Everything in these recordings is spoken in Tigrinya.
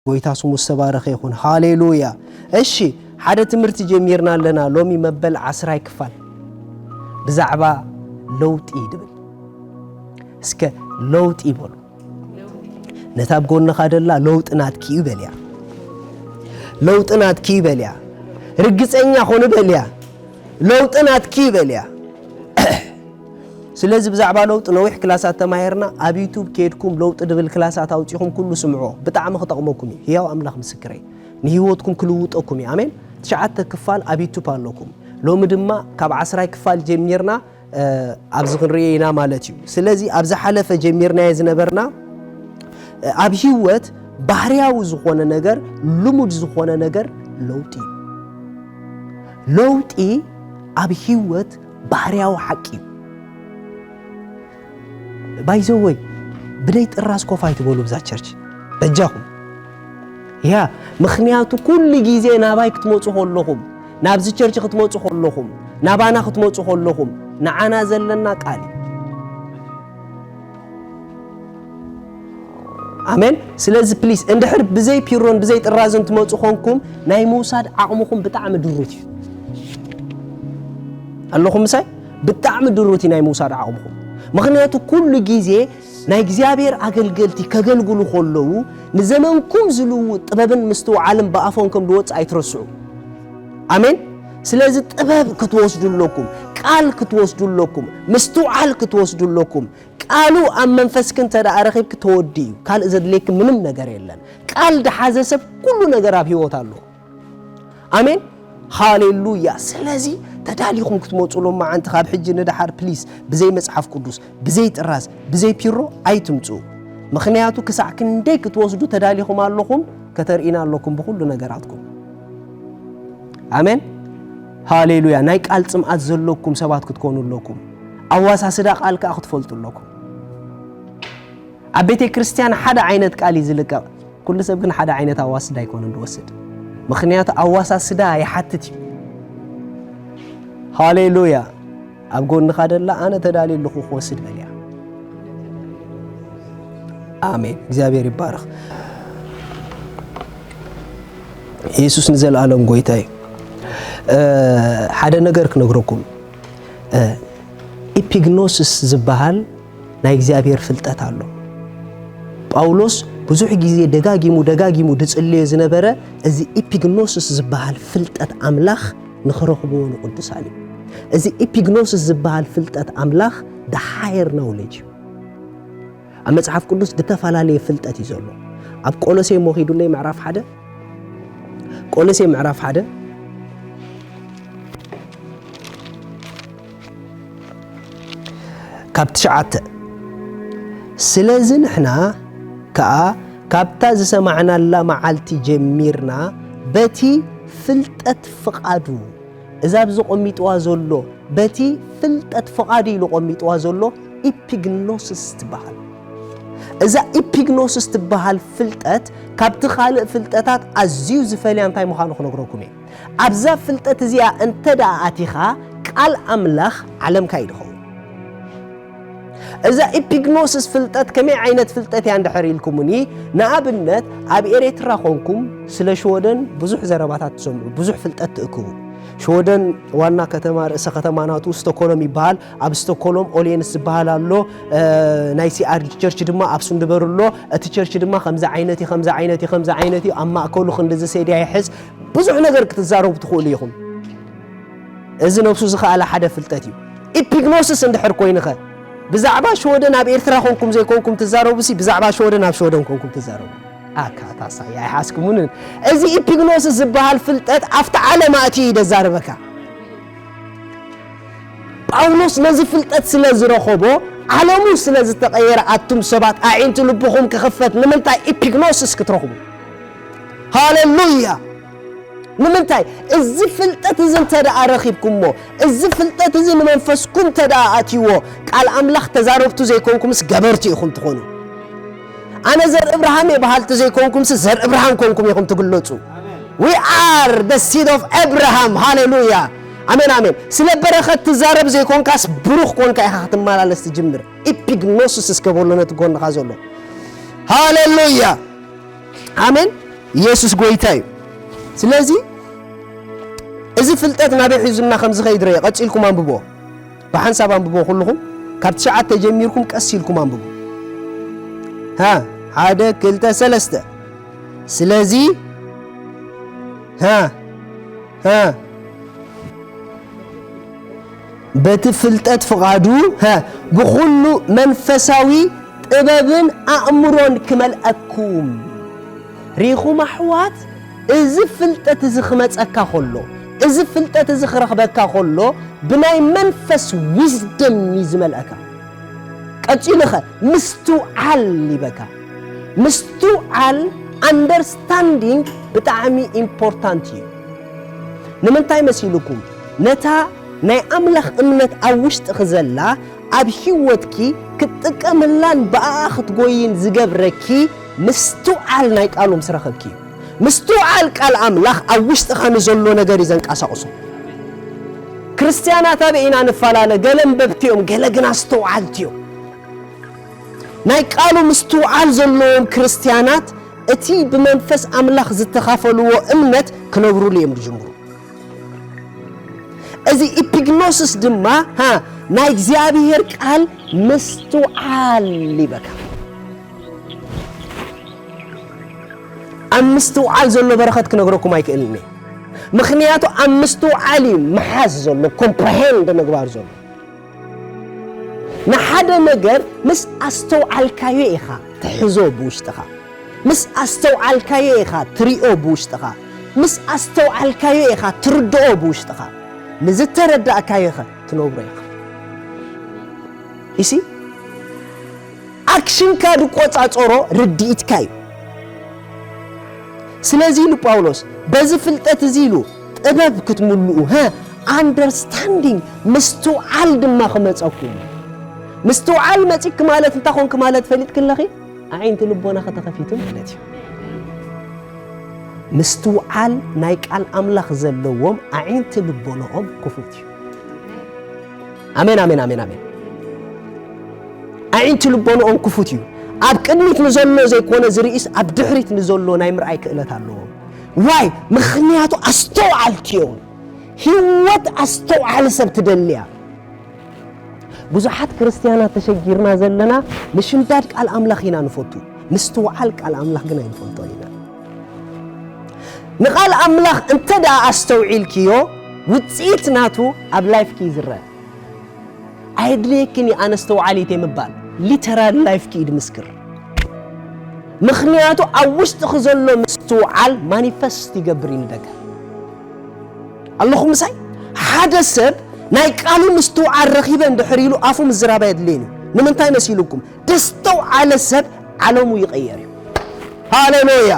ጎይታ ስሙ ዝተባረኸ ይኹን። ሃሌሉያ። እሺ፣ ሓደ ትምህርቲ ጀሚርና ኣለና። ሎሚ መበል ዓስራይ ክፋል ብዛዕባ ለውጢ ድብል። እስከ ለውጢ በሉ። ነታ ኣብ ጎንኻ ደላ ለውጢ ናትኪ እዩ በልያ። ለውጢ ናትኪ እዩ በልያ። ርግጸኛ ኾኑ በልያ። ለውጢ ናትኪ እዩ በልያ። ስለዚ ብዛዕባ ለውጢ ነዊሕ ክላሳት ተማሂርና። ኣብ ዩቱብ ከይድኩም ለውጢ ድብል ክላሳት ኣውጺኹም ኩሉ ስምዖ። ብጣዕሚ ክጠቕመኩም እዩ። ህያው ኣምላኽ ምስክረይ። ንህይወትኩም ክልውጠኩም እዩ። ኣሜን። ትሽዓተ ክፋል ኣብ ዩቱብ ኣለኩም። ሎሚ ድማ ካብ ዓስራይ ክፋል ጀሚርና፣ እ፣ ኣብዚ ክንርእዮ ኢና ማለት እዩ። ስለዚ ኣብ ዝሓለፈ ጀሚርናዮ ዝነበርና፣ እ፣ ኣብ ህይወት ባህርያዊ ዝኾነ ነገር፣ ልሙድ ዝኾነ ነገር ለውጢ እዩ። ለውጢ ኣብ ህይወት ባህርያዊ ሓቂ እዩ። ባይዘወይ ብደይ ጥራዝ ኮፍ ኣይትበሉ ብዛ ቸርች በጃኹም። ያ፣ ምኽንያቱ ኩሉ ግዜ ናባይ ክትመጹ ከለኹም፣ ናብዚ ቸርች ክትመጹ ከለኹም፣ ናባና ክትመጹ ከለኹም፣ ንዓና ዘለና ቃል እዩ። ኣሜን። ስለዚ ፕሊስ፣ እንድሕር ብዘይ ፒሮን ብዘይ ጥራዝን ትመጹ ኾንኩም፣ ናይ ምውሳድ ዓቕምኹም ብጣዕሚ ድሩት እዩ። ኣለኹም ምሳይ? ብጣዕሚ ድሩት እዩ ናይ ምውሳድ ዓቕምኹም። ምኽንያቱ ኩሉ ግዜ ናይ እግዚኣብሔር ኣገልገልቲ ከገልግሉ ከለዉ፣ ንዘመንኩም ዝልውጥ ጥበብን ምስትውዓልን ብኣፎም ከም ዝወጽእ ኣይትረስዑ። ኣሜን። ስለዚ ጥበብ ክትወስዱ ኣለኩም፣ ቃል ክትወስዱ ኣለኩም፣ ምስትውዓል ክትወስዱ ኣለኩም። ቃሉ ኣብ መንፈስኪ እንተ ደኣ ረኺብኪ ተወዲ እዩ። ካልእ ዘድልየኪ ምንም ነገር የለን። ቃል ዝሓዘ ሰብ ኩሉ ነገር ኣብ ህይወት ኣሎ። ኣሜን። ሃሌሉያ። ስለዚ ተዳሊኹም ክትመጹ ሎም መዓንቲ ካብ ሕጂ ንደሓር ፕሊስ ብዘይ መጽሓፍ ቅዱስ፣ ብዘይ ጥራዝ፣ ብዘይ ፒሮ ኣይትምጹ። ምኽንያቱ ክሳዕ ክንደይ ክትወስዱ ተዳሊኹም ኣለኹም ከተርእዩና ኣለኩም ብኹሉ ነገራትኩም። ኣሜን። ሃሌሉያ። ናይ ቃል ጽምኣት ዘለኩም ሰባት ክትኮኑ ኣለኩም። ኣዋሳስዳ ቃል ከኣ ክትፈልጡ ኣለኩም። ኣብ ቤተ ክርስቲያን ሓደ ዓይነት ቃል እዩ ዝልቀቕ። ኩሉ ሰብ ግን ሓደ ዓይነት ኣዋስዳ ኣይኮነን ዝወስድ። ምኽንያቱ ኣዋሳስዳ ይሓትት እዩ። ሃሌሉያ። ኣብ ጎንኻ ደላ ኣነ ተዳልየ ኣለኹ ክወስድ በልያ። ኣሜን። እግዚኣብሔር ይባረኽ። ኢየሱስ ንዘለኣለም ጎይታ እዩ። እ፣ ሓደ ነገር ክነግረኩም። እ፣ ኢፒግኖሲስ ዝበሃል ናይ እግዚኣብሔር ፍልጠት ኣሎ። ጳውሎስ ብዙሕ ግዜ ደጋጊሙ ደጋጊሙ ዝጽልዮ ዝነበረ እዚ ኢፒግኖሲስ ዝበሃል ፍልጠት ኣምላኽ ንኽረኽብዎ ንቅዱሳን እዩ። እዚ ኢፒግኖሲስ ዝበሃል ፍልጠት ኣምላኽ the higher knowledge እዩ። ኣብ መጽሓፍ ቅዱስ ዝተፈላለየ ፍልጠት እዩ ዘሎ። ኣብ ቆሎሴ እሞ ኺዱለይ ምዕራፍ ሓደ፣ ቆሎሴ ምዕራፍ ሓደ ካብ ትሽዓተ፣ ስለዚ ንሕና ከኣ ካብታ ዝሰማዕናላ መዓልቲ ጀሚርና በቲ ፍልጠት ፍቓዱ፣ እዛ ኣብዚ ቆሚጥዋ ዘሎ፣ በቲ ፍልጠት ፍቓዱ ኢሉ ቆሚጥዋ ዘሎ ኢፒግኖሲስ ትበሃል። እዛ ኢፒግኖሲስ ትበሃል ፍልጠት ካብቲ ካልእ ፍልጠታት ኣዝዩ ዝፈልያ እንታይ ምዃኑ ክነግረኩም እየ። ኣብዛ ፍልጠት እዚኣ እንተ ደኣ ኣቲኻ፣ ቃል ኣምላኽ ዓለምካ እዩ ዝኸውን። እዛ ኢፒግኖሲስ ፍልጠት ከመይ ዓይነት ፍልጠት እያ እንድሕር ኢልኩምኒ፣ ንኣብነት ኣብ ኤርትራ ኾንኩም ስለ ሽወደን ብዙሕ ዘረባታት ትሰምዑ፣ ብዙሕ ፍልጠት ትእክቡ። ሽወደን ዋና ከተማ፣ ርእሰ ከተማ ናቱ ስቶኮሎም ይበሃል። ኣብ ስቶኮሎም ኦሌንስ ዝበሃል ኣሎ። እ፣ ናይ ሲኣር ቸርች ድማ ኣብ ሱንድበር ኣሎ። እቲ ቸርች ድማ ከምዚ ዓይነት እዩ፣ ከምዚ ዓይነት እዩ፣ ከምዚ ዓይነት እዩ። ኣብ ማእከሉ ክንድዚ ሴድያ ይሕዝ። ብዙሕ ነገር ክትዛረቡ ትኽእሉ ኢኹም። እዚ ነብሱ ዝኸኣለ ሓደ ፍልጠት እዩ። ኢፒግኖሲስ እንድሕር ኮይንኸ፣ ብዛዕባ ሽወደን ኣብ ኤርትራ ኮንኩም ዘይኮንኩም ትዛረቡሲ፣ ብዛዕባ ሽወደን ኣብ ሽወደን ኮንኩም ትዛረቡ። ኣካታሳይ ኣይሓስኩምንን። እዚ ኢፒግኖሲስ ዝበሃል ፍልጠት ኣብቲ ዓለም ኣእትዩ እዩ ደዛረበካ። ጳውሎስ ነዚ ፍልጠት ስለ ዝረኸቦ፣ ዓለሙ ስለ ዝተቐየረ፣ ኣቱም ሰባት ኣዒንቲ ልብኹም ክኽፈት ንምንታይ ኢፒግኖሲስ ክትረኽቡ? ሃሌሉያ! ንምንታይ? እዚ ፍልጠት እዚ እንተ ደኣ ረኺብኩሞ፣ እዚ ፍልጠት እዚ ንመንፈስኩም እንተ ደኣ ኣትይዎ፣ ቃል ኣምላኽ ተዛረብቱ ዘይኮንኩምስ ገበርቲ ኢኹም ትኾኑ። ኣነ ዘር እብርሃም እየ በሃልቲ ዘይኮንኩምስ ዘር እብርሃም ኮንኩም ኢኹም ትግለጹ። We are the seed of Abraham። ሃሌሉያ። ኣሜን፣ ኣሜን። ስለ በረኸት ትዛረብ ዘይኮንካስ ብሩኽ ኮንካ ኢኻ ክትመላለስ ትጅምር። ኢፒግኖሲስ እስከ በሎ ነቲ ጎንኻ ዘሎ። ሃሌሉያ። ኣሜን። ኢየሱስ ጎይታ እዩ። ስለዚ እዚ ፍልጠት ናበይ ሒዙና ከም ዝኸይድ ርእ። ቀጺልኩም ኣንብቦ፣ ብሓንሳብ ኣንብቦ ኩልኹም፣ ካብ ትሽዓተ ጀሚርኩም ቀስ ኢልኩም ኣንብቡ። ሃ፣ ሓደ፣ ክልተ፣ ሰለስተ። ስለዚ ሃ፣ ሃ፣ በቲ ፍልጠት ፍቓዱ፣ ሃ፣ ብኹሉ መንፈሳዊ ጥበብን ኣእምሮን ክመልኣኩም። ሪኹም ኣሕዋት፣ እዚ ፍልጠት እዚ ክመጸካ ከሎ፣ እዚ ፍልጠት እዚ ክረኽበካ ከሎ፣ ብናይ መንፈስ ዊዝደም እዩ ዝመልኣካ። ቀጺሉኸ ምስትውዓል ይበካ። ምስትውዓል፣ ኣንደርስታንዲንግ፣ ብጣዕሚ ኢምፖርታንት እዩ። ንምንታይ መሲልኩም? ነታ ናይ ኣምላኽ እምነት ኣብ ውሽጥኺ ዘላ፣ ኣብ ህይወትኪ ክትጥቀምላን ብኣኣ ክትጎይን ዝገብረኪ ምስትውዓል ናይ ቃሉ ምስ ረኸብኪ እዩ። ምስትውዓል ቃል ኣምላኽ ኣብ ውሽጥኻ ንዘሎ ነገር እዩ ዘንቀሳቕሶ። ክርስትያናት ኣበይ ኢና ንፈላለ? ገለ ኣንበብቲ እዮም፣ ገለ ግን ኣስተውዓልቲ እዮም። ናይ ቃሉ ምስትውዓል ዘለዎም ክርስትያናት እቲ ብመንፈስ ኣምላኽ ዝተኻፈልዎ እምነት ክነብሩሉ እዮም ዝጅምሩ። እዚ ኢፒግኖስስ ድማ፣ ሃ፣ ናይ እግዚኣብሔር ቃል ምስትውዓል ይበካ። ኣብ ምስትውዓል ዘሎ በረኸት ክነግረኩም ኣይክእልን እየ። ምኽንያቱ ኣብ ምስትውዓል እዩ ምሓዝ ዘሎ፣ ኮምፕረሄንድ ምግባር ዘሎ። ንሓደ ነገር ምስ ኣስተውዓልካዮ ኢኻ ትሕዞ ብውሽጥኻ። ምስ ኣስተውዓልካዮ ኢኻ ትሪኦ ብውሽጥኻ። ምስ ኣስተውዓልካዮ ኢኻ ትርድኦ ብውሽጥኻ። ንዝተረዳእካዮ ኸ ትነብሮ ኢኻ። ኢሲ ኣክሽንካ ዝቆጻጸሮ ርድኢትካ እዩ። ስለዚ ኢሉ ጳውሎስ፣ በዚ ፍልጠት እዚ ኢሉ ጥበብ ክትምልኡ፣ ሀ፣ ኣንደርስታንዲንግ፣ ምስትውዓል ድማ ክመጸኩም። ምስትውዓል መጺክ ማለት እንታይ ኮንክ ማለት ፈሊጥክ ኣለኺ? ኣዒንቲ ልቦናኺ ተኸፊቱ ማለት እዩ። ምስትውዓል ናይ ቃል ኣምላኽ ዘለዎም ኣዒንቲ ልቦናኦም ክፉት እዩ። ኣሜን፣ ኣሜን፣ ኣሜን፣ ኣሜን። ኣዒንቲ ልቦናኦም ክፉት እዩ። ኣብ ቅድሚት ንዘሎ ዘይኮነ ዝርእስ፣ ኣብ ድሕሪት ንዘሎ ናይ ምርኣይ ክእለት ኣለዎም። ዋይ? ምኽንያቱ ኣስተውዓልቲ እዮም። ህይወት ኣስተውዓሊ ሰብ ትደሊ እያ። ብዙሓት ክርስትያናት ተሸጊርና ዘለና፣ ምሽምዳድ ቃል ኣምላኽ ኢና ንፈቱ፣ ምስትውዓል ቃል ኣምላኽ ግን ኣይንፈልጦን ኢና። ንቓል ኣምላኽ እንተ ደኣ ኣስተውዒልክዮ፣ ውጽኢት ናቱ ኣብ ላይፍኪ ይዝረብ። ኣየድልየክን እዩ ኣነ ኣስተውዓሊት እየ ምባል፣ ሊተራል ላይፍኪ እዩ ድምስክር። ምኽንያቱ ኣብ ውሽጥኺ ዘሎ ምስትውዓል ማኒፈስት ይገብር እዩ ንደገ። ኣለኹም ምሳይ? ሓደ ሰብ ናይ ቃሉ ምስትውዓል ረኺበ እንድሕር ኢሉ ኣፉ ምዝራብ ኣየድልየን እዩ። ንምንታይ መሲልኩም? ደስተውዓለ ሰብ ዓለሙ ይቐየር እዩ። ሃሌሉያ!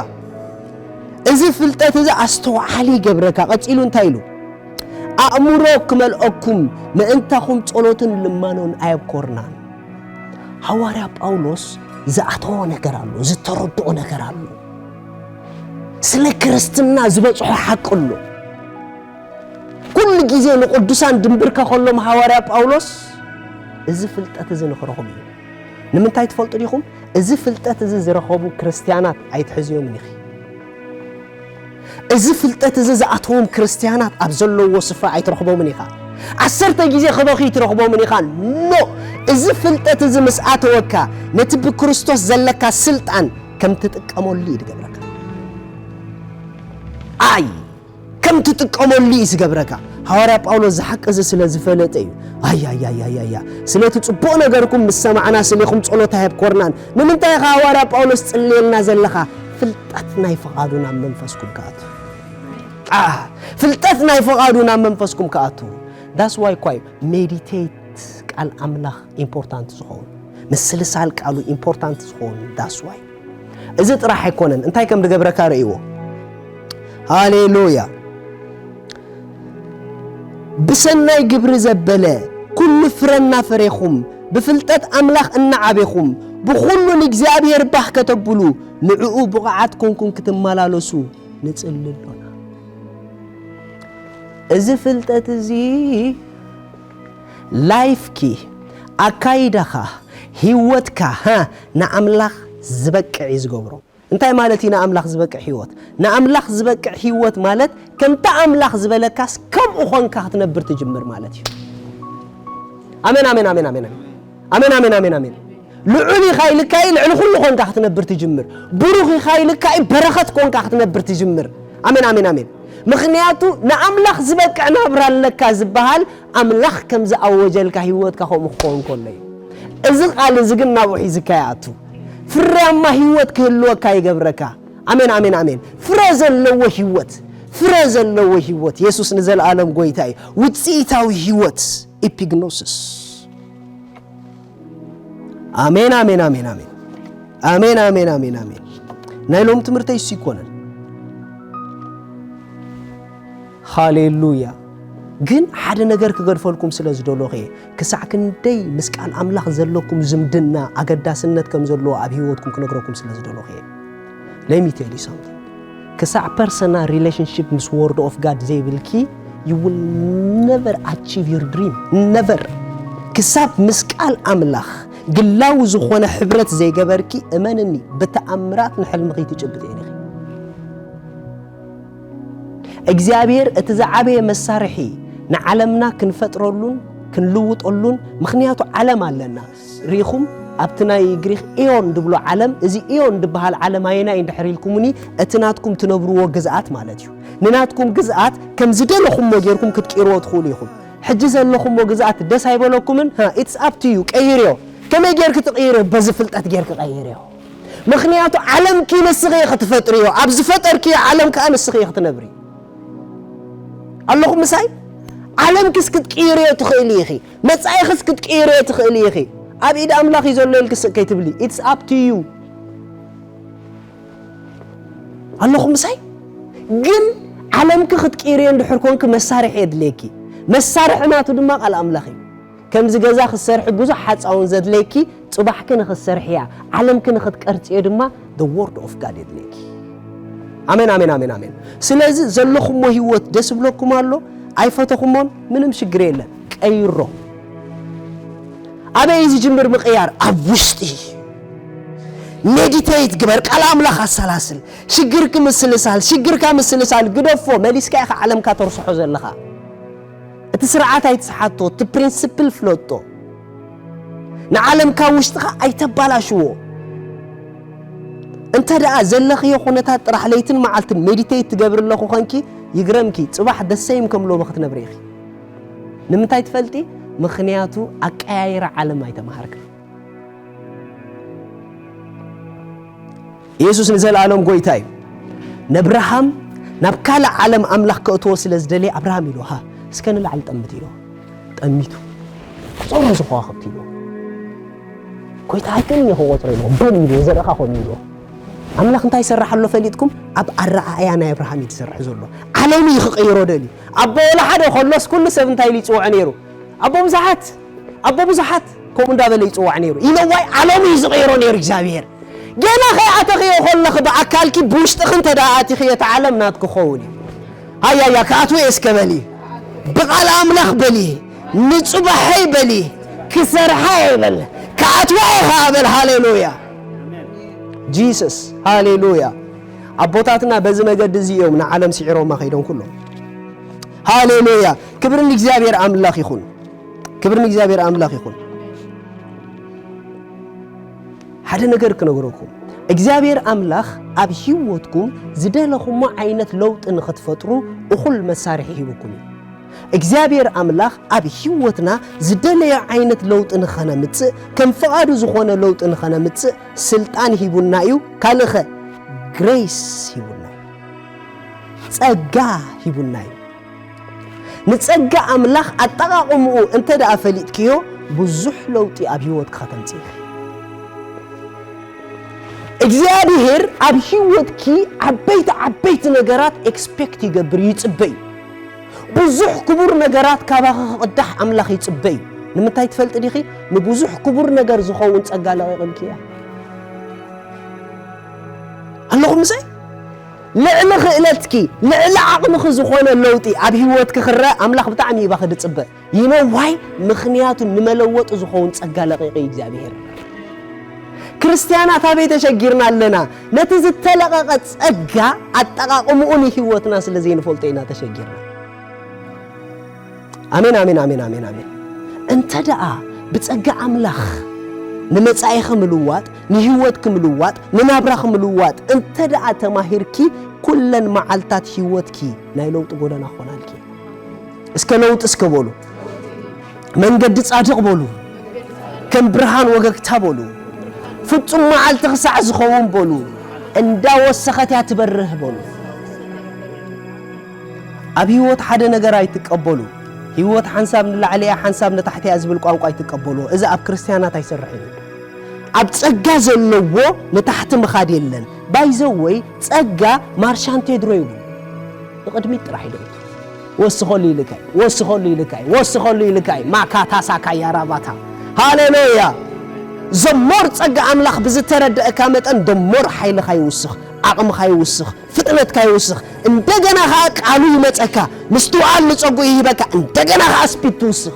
እዚ ፍልጠት እዚ ኣስተውዓሊ ይገብረካ። ቀጺሉ እንታይ ኢሉ? ኣእምሮ ክመልአኩም ምእንታኹም ጸሎትን ልማኖን ኣየብኮርናን። ሃዋርያ ጳውሎስ ዝኣተዎ ነገር ኣሎ፣ ዝተረድኦ ነገር ኣሎ። ስለ ክርስትና ዝበጽሖ ሓቂ ኣሎ። ኩሉ ግዜ ንቅዱሳን ድንብርከ ከሎም ሃዋርያ ጳውሎስ እዚ ፍልጠት እዚ ንኽረኽቡ እዩ። ንምንታይ ትፈልጡ ዲኹም? እዚ ፍልጠት እዚ ዝረኸቡ ክርስትያናት ኣይትሕዝዮምን ኢኺ። እዚ ፍልጠት እዚ ዝኣተዎም ክርስትያናት ኣብ ዘለዎ ስፍራ ኣይትረኽቦምን ኢኻ። ዓሰርተ ግዜ ክበኺ ትረኽቦምን ኢኻ። ኖ፣ እዚ ፍልጠት እዚ ምስ ኣተወካ ነቲ ብክርስቶስ ዘለካ ስልጣን ከም ትጥቀመሉ እዩ ዝገብረካ። ኣይ ከም ትጥቀመሉ እዩ ዝገብረካ። ሃዋርያ ጳውሎስ እዚ ሓቂ እዚ ስለ ዝፈለጠ እዩ። ኣያያያያያ፣ ስለቲ ጽቡቕ ነገርኩም ምስ ሰማዕና ስሌኹም ጸሎት ኣየብኮርናን። ንምንታይ ኢኻ ሃዋርያ ጳውሎስ ጽልየልና ዘለኻ? ፍልጠት ናይ ፍቓዱ ናብ መንፈስኩም ክኣቱ። ኣ፣ ፍልጠት ናይ ፍቓዱ ናብ መንፈስኩም ክኣቱ። ዳስ ዋይ እኳ እዩ ሜዲቴት ቃል ኣምላኽ ኢምፖርታንት ዝኸውን፣ ምስልሳል ቃሉ ኢምፖርታንት ዝኸውን። ዳስ ዋይ እዚ ጥራሕ ኣይኮነን፣ እንታይ ከም ዝገብረካ ርእይዎ። ሃሌሉያ። ብሰናይ ግብሪ ዘበለ ኩሉ ፍረ እናፈሬኹም ብፍልጠት ኣምላኽ እናዓቤኹም ብኹሉ ንእግዚኣብሔር ባህ ከተብሉ ንዕኡ ብቑዓት ኮንኩም ክትመላለሱ ንጽሊ ኣሎና። እዚ ፍልጠት እዚ ላይፍኪ፣ ኣካይዳኻ፣ ህይወትካ፣ ሃ፣ ንኣምላኽ ዝበቅዕ እዩ ዝገብሮ። እንታይ ማለት እዩ ንኣምላኽ ዝበቅዕ ህይወት? ንኣምላኽ ዝበቅዕ ህይወት ማለት ከምቲ ኣምላኽ ዝበለካስ ከምኡ ኾንካ ክትነብር ትጅምር ማለት እዩ። ኣሜን፣ ኣሜን፣ ኣሜን፣ ኣሜን፣ ኣሜን። ኣሜን፣ ኣሜን፣ ኣሜን፣ ኣሜን። ልዑል ኢኻ ኢልካ እዩ፣ ልዕሊ ኩሉ ኾንካ ክትነብር ትጅምር። ብሩኽ ኢኻ ኢልካ እዩ፣ በረኸት ኮንካ ክትነብር ትጅምር። ኣሜን፣ ኣሜን፣ ኣሜን። ምኽንያቱ ንኣምላኽ ዝበቅዕ ናብራ ኣለካ ዝበሃል ኣምላኽ ከም ዝኣወጀልካ ህይወትካ ከምኡ ክኸውን ከሎ እዩ። እዚ ቃል እዚ ግን ናብኡ ሒዝካ ይኣቱ። ፍርያማ ህይወት ክህልወካ ይገብረካ። ኣሜን፣ ኣሜን፣ ኣሜን። ፍረ ዘለዎ ህይወት፣ ፍረ ዘለዎ ህይወት። የሱስ ንዘለኣለም ጎይታ እዩ። ውጽኢታዊ ህይወት፣ ኢፒግኖሲስ። ኣሜን፣ ኣሜን፣ ኣሜን፣ ኣሜን። ኣሜን፣ ኣሜን፣ ኣሜን፣ ኣሜን። ናይ ሎም ትምህርተይ እሱ ይኮነን። ሃሌሉያ። ግን ሓደ ነገር ክገድፈልኩም ስለ ዝደለኹ እየ። ክሳዕ ክንደይ ምስ ቃል ኣምላኽ ዘለኩም ዝምድና ኣገዳስነት ከም ዘለዎ ኣብ ህይወትኩም ክነግረኩም ስለ ዝደለኹ እየ። Let me tell you something. ክሳዕ personal relationship ምስ word of God ዘይብልኪ, you will never achieve your dream. Never. ክሳብ ምስ ቃል ኣምላኽ ግላዊ ዝኾነ ሕብረት ዘይገበርኪ፣ እመንኒ፣ ብተኣምራት ንሕልምኺ ትጭብጥዮ ኢኺ። እግዚኣብሔር እቲ ዝዓበየ መሳርሒ ንዓለምና ክንፈጥረሉን ክንልውጠሉን፣ ምኽንያቱ ዓለም ኣለና። ርኢኹም፣ ኣብቲ ናይ ግሪኽ ኤዮን ድብሎ ዓለም፣ እዚ ኤዮን ድበሃል ዓለም ኣየናይ እንድሕር ኢልኩምኒ፣ እቲ ናትኩም ትነብርዎ ግዝኣት ማለት እዩ። ንናትኩም ግዝኣት ከም ዝደለኹምዎ ጌርኩም ክትቅይርዎ ትኽእሉ ኢኹም። ሕጂ ዘለኹምዎ ግዝኣት ደስ ኣይበለኩምን? ሃ፣ it's up to you፣ ቀይርዮ። ከመይ ጌርኪ ትቕይርዮ? በዚ ፍልጠት ጌርኪ ቀይርዮ። ምኽንያቱ ዓለምኪ ንስኺ ኢኺ ትፈጥርዮ። ኣብ ዝፈጠርክዮ ዓለም ከኣ ንስኺ ኢኺ ትነብሪ። ኣለኹም ምሳይ? ዓለምክስ ክትቅይርዮ ትኽእሊ ኢኺ። መጻኢኽስ ክትቅይርዮ ትኽእሊ ኢኺ። ኣብ ኢድ ኣምላኽ እዩ ዘሎ ኢልኪ ስቕ ከይትብሊ። It's up to you። ኣለኹም ምሳይ? ግን ዓለምኪ ክትቅይርዮ እንድሕር ኮንኪ መሳርሒ የድልየኪ። መሳርሒ ናቱ ድማ ቃል ኣምላኽ እዩ። ከምዚ ገዛ ክትሰርሒ ብዙሕ ሓጻውን ዘድልየኪ፣ ጽባሕኪ ንኽትሰርሕያ፣ ዓለምኪ ንኽትቀርጽዮ ድማ the word of God የድልየኪ። ኣሜን፣ ኣሜን፣ ኣሜን፣ ኣሜን። ስለዚ ዘለኹሞ ህይወት ደስ ይብለኩም ኣሎ፣ ኣይፈተኹሞን፣ ምንም ሽግር የለን። ቀይሮ። ኣበይ እዩ ዝጅምር ምቕያር? ኣብ ውሽጢ። ሜዲቴት ግበር፣ ቃል ኣምላኽ ኣሰላስል። ሽግርኪ ምስልሳል፣ ሽግርካ ምስልሳል፣ ግደፎ፣ መሊስካ ኢኻ ዓለምካ ተርስሖ ዘለኻ። እቲ ስርዓት ኣይትስሓቶ፣ እቲ ፕሪንስፕል ፍለጦ። ንዓለም ካብ ውሽጥኻ ኣይተባላሽዎ። እንተ ደኣ ዘለኽዮ ኩነታት ጥራሕ ለይትን መዓልትን ሜዲቴት ትገብሪ ኣለኹ ኾንኪ፣ ይግረምኪ፣ ጽባሕ the same ከም ሎሚ ክትነብሪ ኢኺ። ንምንታይ ትፈልጢ? ምኽንያቱ ኣቀያይራ ዓለም ኣይተማሃርክን። የሱስ ንዘለኣለም ጎይታ እዩ። ነብርሃም ናብ ካልእ ዓለም ኣምላኽ ከእትዎ ስለ ዝደለየ፣ ኣብርሃም ኢሉ፣ ሃ፣ እስከ ንላዕሊ ጠምት ኢሉ። ጠሚቱ። ቁጸሮ እዚ ከዋኽብቲ ኢሉ። ጎይታ ኣይከንን እየ ክቆጽሮ ኢሉ። በል ኢሉ፣ ዘርእኻ ኮን ኢሉ። ኣምላኽ እንታይ ይሰርሕ ኣሎ ፈሊጥኩም? ኣብ ኣረኣእያ ናይ ኣብርሃም እዩ ዝሰርሕ ዘሎ። ዓለሙ እዩ ክቕይሮ ደልዩ። ኣቦ ወላ ሓደ ከሎስ ኩሉ ሰብ እንታይ ኢሉ ይጽውዖ ነይሩ? ኣቦ ብዙሓት፣ ኣቦ ብዙሓት ከምኡ እንዳበለ ይጽዋዕ ነይሩ። ኢለ ዋይ ዓለሙ እዩ ዝቕይሮ ነይሩ እግዚኣብሔር። ገና ከይኣተኽዮ ከለኺ ብኣካልኪ ብውሽጥኺ እንተ ደኣ ኣቲኽዮ እቲ ዓለም ናትኪ ክኸውን እዩ። ሃያያ ክኣትዎ እየ እስከ በሊ። ብቓል ኣምላኽ በሊ። ንጽባሐይ በሊ። ክሰርሓ እየ በል። ክኣትዋ እየ ኸዓ በል። ሃሌሉያ። ጂሰስ። ሃሌሉያ። ኣቦታትና በዚ መገዲ እዚ እዮም ንዓለም ስዒሮማ ከይዶም ኩሎም። ሃሌሉያ። ክብሪ ንእግዚኣብሔር ኣምላኽ ይኹን። ክብሪ ንእግዚኣብሔር ኣምላኽ ይኹን። ሓደ ነገር ክነግረኩም፣ እግዚኣብሔር ኣምላኽ ኣብ ህይወትኩም ዝደለኹሞ ዓይነት ለውጢ ንኽትፈጥሩ እኹል መሳርሒ ሂብኩም እዩ። እግዚኣብሔር ኣምላኽ ኣብ ህይወትና ዝደለዮ ዓይነት ለውጢ ንኸነምጽእ፣ ከም ፍቓዱ ዝኾነ ለውጢ ንኸነምጽእ ስልጣን ሂቡና እዩ። ካልእኸ ግሬስ ሂቡና እዩ። ጸጋ ሂቡና እዩ። ንጸጋ ኣምላኽ ኣጠቓቕምኡ እንተ ደኣ ፈሊጥክዮ፣ ብዙሕ ለውጢ ኣብ ህይወትካ ከተምጽእ ኢኺ። እግዚኣብሔር ኣብ ህይወትኪ ዓበይቲ ዓበይቲ ነገራት ኤክስፔክት ይገብር፣ ይጽበ እዩ። ብዙሕ ክቡር ነገራት ካባኺ ክቕዳሕ ኣምላኽ ይጽበ እዩ። ንምንታይ ትፈልጢ ዲኺ? ንብዙሕ ክቡር ነገር ዝኸውን ጸጋ ለቒቕልኪ እያ። ኣለኹም ምሳይ? ልዕሊ ክእለትኪ፣ ልዕሊ ዓቕምኺ ዝኾነ ለውጢ ኣብ ህይወትኪ ክረአ ኣምላኽ ብጣዕሚ እዩ ባኺ ዝጽበ። You know why? ምኽንያቱ ንመለወጢ ዝኸውን ጸጋ ለቒቑ እዩ እግዚኣብሔር። ክርስትያናት ኣበይ ተሸጊርና ኣለና? ነቲ ዝተለቐቐ ጸጋ ኣጠቓቕምኡ ንህይወትና ስለ ዘይንፈልጦ ኢና ተሸጊርና። ኣሜን፣ ኣሜን፣ ኣሜን፣ ኣሜን፣ ኣሜን። እንተ ደኣ ብጸጋ ኣምላኽ ንመጻኢኺ ምልዋጥ፣ ንህይወትኪ ምልዋጥ፣ ንናብራኺ ምልዋጥ እንተ ደኣ ተማሂርኪ፣ ኩለን መዓልታት ህይወትኪ ናይ ለውጢ ጎደና ክኾናልኪ። እስከ ለውጢ እስከ በሉ። መንገዲ ጻድቕ በሉ። ከም ብርሃን ወገግታ በሉ። ፍጹም መዓልቲ ክሳዕ ዝኸውን በሉ። እንዳወሰኸት እያ ትበርህ በሉ። ኣብ ህይወት ሓደ ነገር ኣይትቀበሉ። ህይወት ሓንሳብ ንላዕሊ እያ፣ ሓንሳብ ንታሕቲ እያ ዝብል ቋንቋ ኣይትቀበሉ። እዚ ኣብ ክርስትያናት ኣይሰርሕን እዩ። ኣብ ጸጋ ዘለዎ ንታሕቲ ምኻድ የለን። ባይዘወይ ጸጋ ማርሻንቴድሮ ይብሉ። ንቕድሚት ጥራሕ ኢሉ ወስኸሉ ኢልካይ፣ ወስኸሉ ኢልካይ፣ ወስኸሉ ኢልካይ። ማካታ ሳካያ ራባታ። ሃሌሉያ። ዘሞር ጸጋ ኣምላኽ ብዝተረደእካ መጠን ደሞር ሓይልኻ ይውስኽ፣ ዓቕምኻ ይውስኽ፣ ፍጥነትካ ይውስኽ። እንደገና ኸኣ ቃሉ ይመጸካ፣ ምስትውዓል ንጸጉኡ ይህበካ። እንደገና ኸኣ ስፒድ ትውስኽ።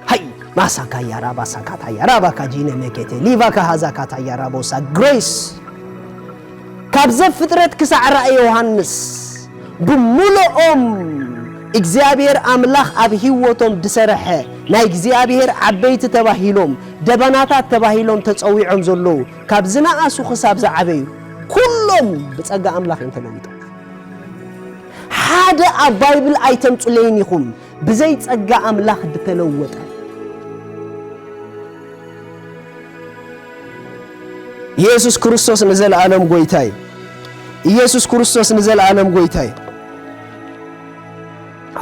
ሃይ ማሳካ ያራባ ሳካታ ያራባ ካጂነ መኬቴ ሊቫ ካሃዛ ካታ ያራቦሳ ግሬስ። ካብ ዘፍጥረት ክሳዕ ራእይ ዮሃንስ ብምሉኦም እግዚኣብሔር ኣምላኽ ኣብ ህይወቶም ዝሰርሐ፣ ናይ እግዚኣብሔር ዓበይቲ ተባሂሎም፣ ደበናታት ተባሂሎም ተጸዊዖም ዘለዉ፣ ካብ ዝነኣሱ ክሳብ ዝዓበዩ ኩሎም ብጸጋ ኣምላኽ እዮም ተለዊጦም። ሓደ ኣብ ባይብል ኣይተምጹለይን ኢኹም ብዘይ ጸጋ ኣምላኽ ዝተለወጠ። ኢየሱስ ክርስቶስ ንዘለኣለም ጎይታ እዩ። ኢየሱስ ክርስቶስ ንዘለኣለም ጎይታ እዩ።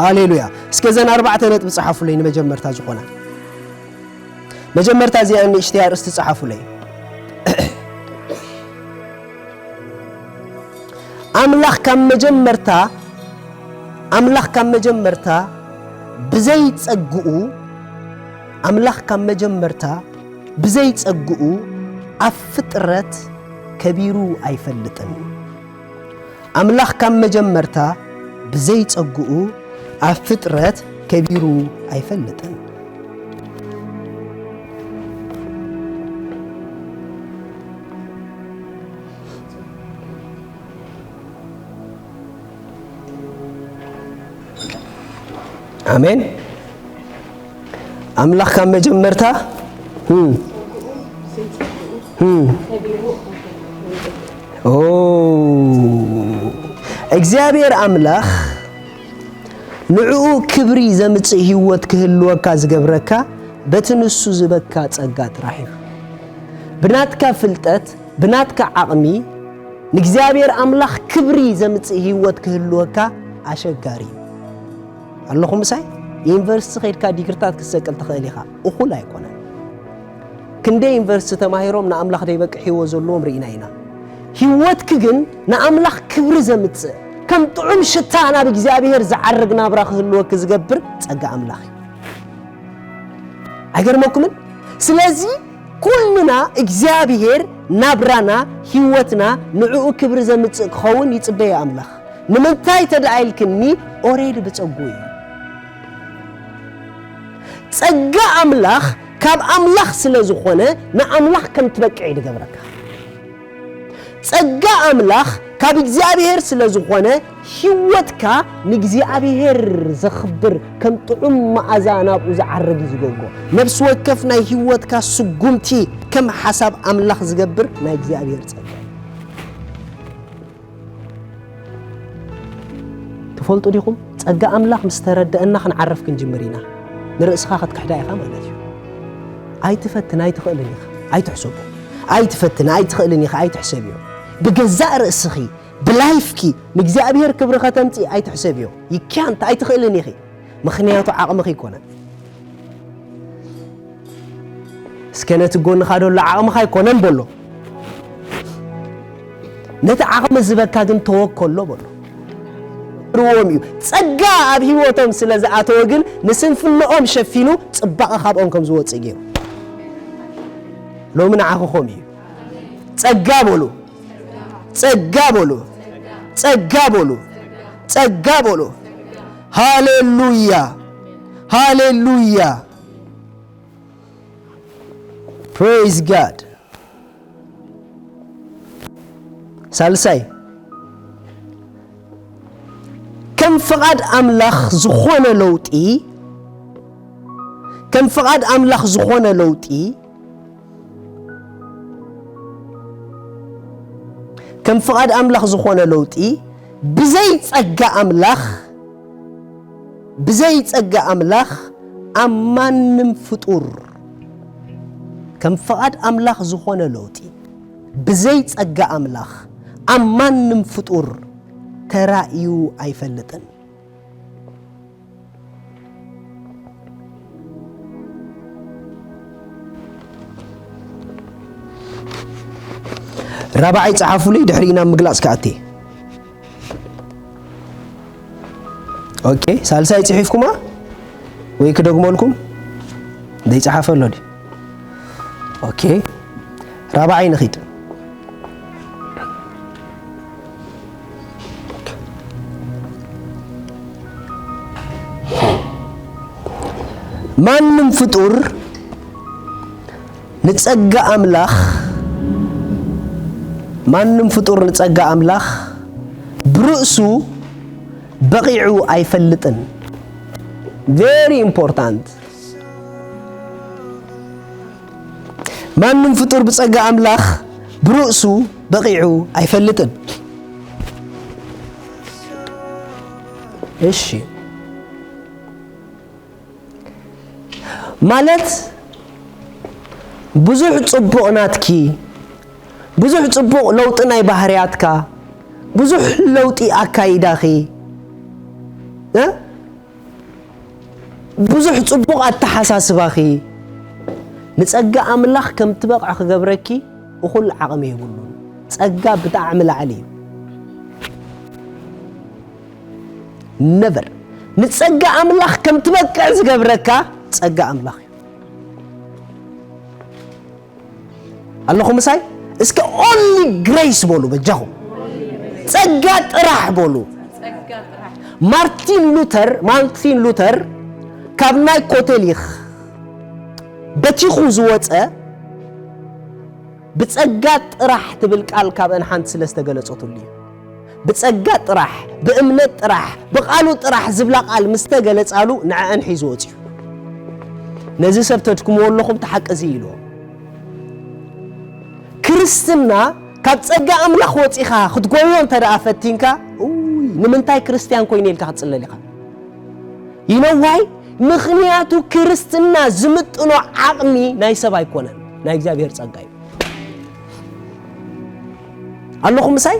ሃሌሉያ። እስከ ዘን ኣርባዕተ ነጥቢ ጸሓፉለይ ንመጀመርታ ዝኾነ። መጀመርታ እዚኣ ንእሽተይ ኣርእስቲ ጸሓፉለይ። ኣምላኽ ካብ መጀመርታ፣ ኣምላኽ ካብ መጀመርታ ብዘይ ጸግኡ፣ ኣምላኽ ካብ መጀመርታ ብዘይ ጸግኡ ኣብ ፍጥረት ከቢሩ ኣይፈልጥን። ኣምላኽ ካብ መጀመርታ ብዘይ ጸግኡ ኣብ ፍጥረት ከቢሩ ኣይፈልጥን። ኣሜን። ኣምላኽ ካብ መጀመርታ፣ እም፣ እም፣ ኦ፣ እግዚኣብሔር ኣምላኽ ንዕኡ ክብሪ ዘምጽእ ህይወት ክህልወካ ዝገብረካ በቲ ንሱ ዝበካ ጸጋ ጥራሕ እዩ። ብናትካ ፍልጠት፣ ብናትካ ዓቕሚ ንእግዚኣብሔር ኣምላኽ ክብሪ ዘምጽእ ህይወት ክህልወካ ኣሸጋሪ እዩ። ኣለኹም ምሳይ? ዩኒቨርሲቲ ከይድካ ዲግሪታት ክትሰቅል ትኽእል ኢኻ። እኹል ኣይኮነን። ክንደይ ዩኒቨርሲቲ ተማሂሮም ንኣምላኽ ዘይበቅዕ ህይወት ዘለዎም ርኢና ኢና። ህይወትኪ ግን ንኣምላኽ ክብሪ ዘምጽእ፣ ከም ጥዑም ሽታ ናብ እግዚኣብሔር ዝዓርግ ናብራ ክህልወኪ ዝገብር ጸጋ ኣምላኽ እዩ። ኣይገርመኩምን? ስለዚ ኩልና እግዚኣብሔር ናብራና፣ ህይወትና ንዕኡ ክብሪ ዘምጽእ ክኸውን ይጽበዮ ኣምላኽ። ንምንታይ ተደኣ ኢልክኒ፣ ኦሬዲ ብጸጉ እዩ። ጸጋ ኣምላኽ ካብ ኣምላኽ ስለ ዝኾነ፣ ንኣምላኽ ከም ትበቅዕ እዩ ዝገብረካ። ጸጋ ኣምላኽ ካብ እግዚኣብሔር ስለ ዝኾነ፣ ህይወትካ ንእግዚኣብሔር ዘኽብር፣ ከም ጥዑም መኣዛ ናብኡ ዝዓርግ እዩ ዝገብሮ። ነፍሲ ወከፍ ናይ ህይወትካ ስጉምቲ ከም ሓሳብ ኣምላኽ ዝገብር ናይ እግዚኣብሔር ጸጋ እዩ። ትፈልጡ ዲኹም? ጸጋ ኣምላኽ ምስ ተረደአና ክንዓርፍ ክንጅምር ኢና። ንርእስኻ ክትክሕዳ ኢኻ ማለት እዩ። ኣይትፈትን፣ ኣይትኽእልን ኢኻ፣ ኣይትሕሰቦ። ኣይትፈትን፣ ኣይትኽእልን ኢኻ፣ ኣይትሕሰብዮ። ብገዛእ ርእስኺ፣ ብላይፍኪ ንእግዚኣብሔር ክብሪ ከተምጽኢ ኣይትሕሰብዮ። ይክያንት፣ ኣይትኽእልን ኢኺ። ምኽንያቱ ዓቕምኺ ኣይኮነን። እስከ ነቲ ጎንኻ ዘሎ ዓቕምኻ ኣይኮነን በሎ። ነቲ ዓቕሚ ዝበካ ግን ተወከሎ በሎ። ርዎም እዩ። ጸጋ ኣብ ህይወቶም ስለ ዝኣተወ ግን ንስንፍንኦም ሸፊኑ ጽባቐ ካብኦም ከም ዝወጽእ ገይሩ። ሎሚ ንዓኹም እዩ። ጸጋ በሉ። ጸጋ በሉ። ጸጋ በሉ። ጸጋ በሉ። ሃሌሉያ። ሃሌሉያ። Praise God. ሳልሳይ፣ ከም ፍቓድ ኣምላኽ ዝኾነ ለውጢ፣ ከም ፍቓድ ኣምላኽ ዝኾነ ለውጢ፣ ከም ፍቓድ ኣምላኽ ዝኾነ ለውጢ፣ ብዘይ ጸጋ ኣምላኽ፣ ብዘይ ጸጋ ኣምላኽ ኣብ ማንም ፍጡር፣ ከም ፍቓድ ኣምላኽ ዝኾነ ለውጢ፣ ብዘይ ጸጋ ኣምላኽ ኣብ ማንም ፍጡር ተራእዩ ኣይፈልጥን። ራብዓይ ጸሓፉለይ፣ ድሕሪ ናብ ምግላጽ ክኣቲ። ኦኬ፣ ሳልሳይ ጽሒፍኩማ ወይ ክደግመልኩም? ዘይጸሓፈ ኣሎ ድዩ? ኦኬ፣ ራብዓይ ንኺድ። ማንም ፍጡር ንጸጋ ኣምላኽ፣ ማንም ፍጡር ንጸጋ ኣምላኽ ብርእሱ በቒዑ ኣይፈልጥን። Very important። ማንም ፍጡር ብጸጋ ኣምላኽ ብርእሱ በቒዑ ኣይፈልጥን። እሺ፣ ማለት ብዙሕ ጽቡቕ ናትኪ፣ ብዙሕ ጽቡቕ ለውጢ ናይ ባህርያትካ፣ ብዙሕ ለውጢ ኣካይዳኺ፣ እ? ብዙሕ ጽቡቕ ኣተሓሳስባኺ ንጸጋ ኣምላኽ ከም ትበቕዒ ክገብረኪ እኹል ዓቕሚ የብሉን። ጸጋ ብጣዕሚ ላዕሊ እዩ። ነቨር። ንጸጋ ኣምላኽ ከም ትበቅዕ ዝገብረካ ጸጋ ኣምላኽ እዩ። ኣለኹም ምሳይ? እስከ only grace በሉ በጃኹም። ጸጋ ጥራሕ በሉ። ማርቲን ሉተር፣ ማርቲን ሉተር ካብ ናይ ኮተሊኽ በቲኹ ዝወጸ ብጸጋ ጥራሕ ትብል ቃል ካብአን ሓንቲ ስለ ዝተገለጸትሉ እዩ። ብጸጋ ጥራሕ፣ ብእምነት ጥራሕ፣ ብቓሉ ጥራሕ ዝብላ ቃል ምስ ተገለጻሉ ንዕአን ሒዙ ወጺኡ። ነዚ ሰብ ተድክምዎ ኣለኹም፣ እቲ ሓቂ እዚ ኢልዎ። ክርስትና ካብ ጸጋ ኣምላኽ ወጺኻ ክትጎዮ እንተ ደኣ ፈቲንካ፣ ኡይ፣ ንምንታይ ክርስትያን ኮይነ ኢልካ ክትጽለል ኢኻ። You know why? ምኽንያቱ ክርስትና ዝምጥኖ ዓቕሚ ናይ ሰብ ኣይኮነን፣ ናይ እግዚኣብሔር ጸጋ እዩ። ኣለኹም ምሳይ?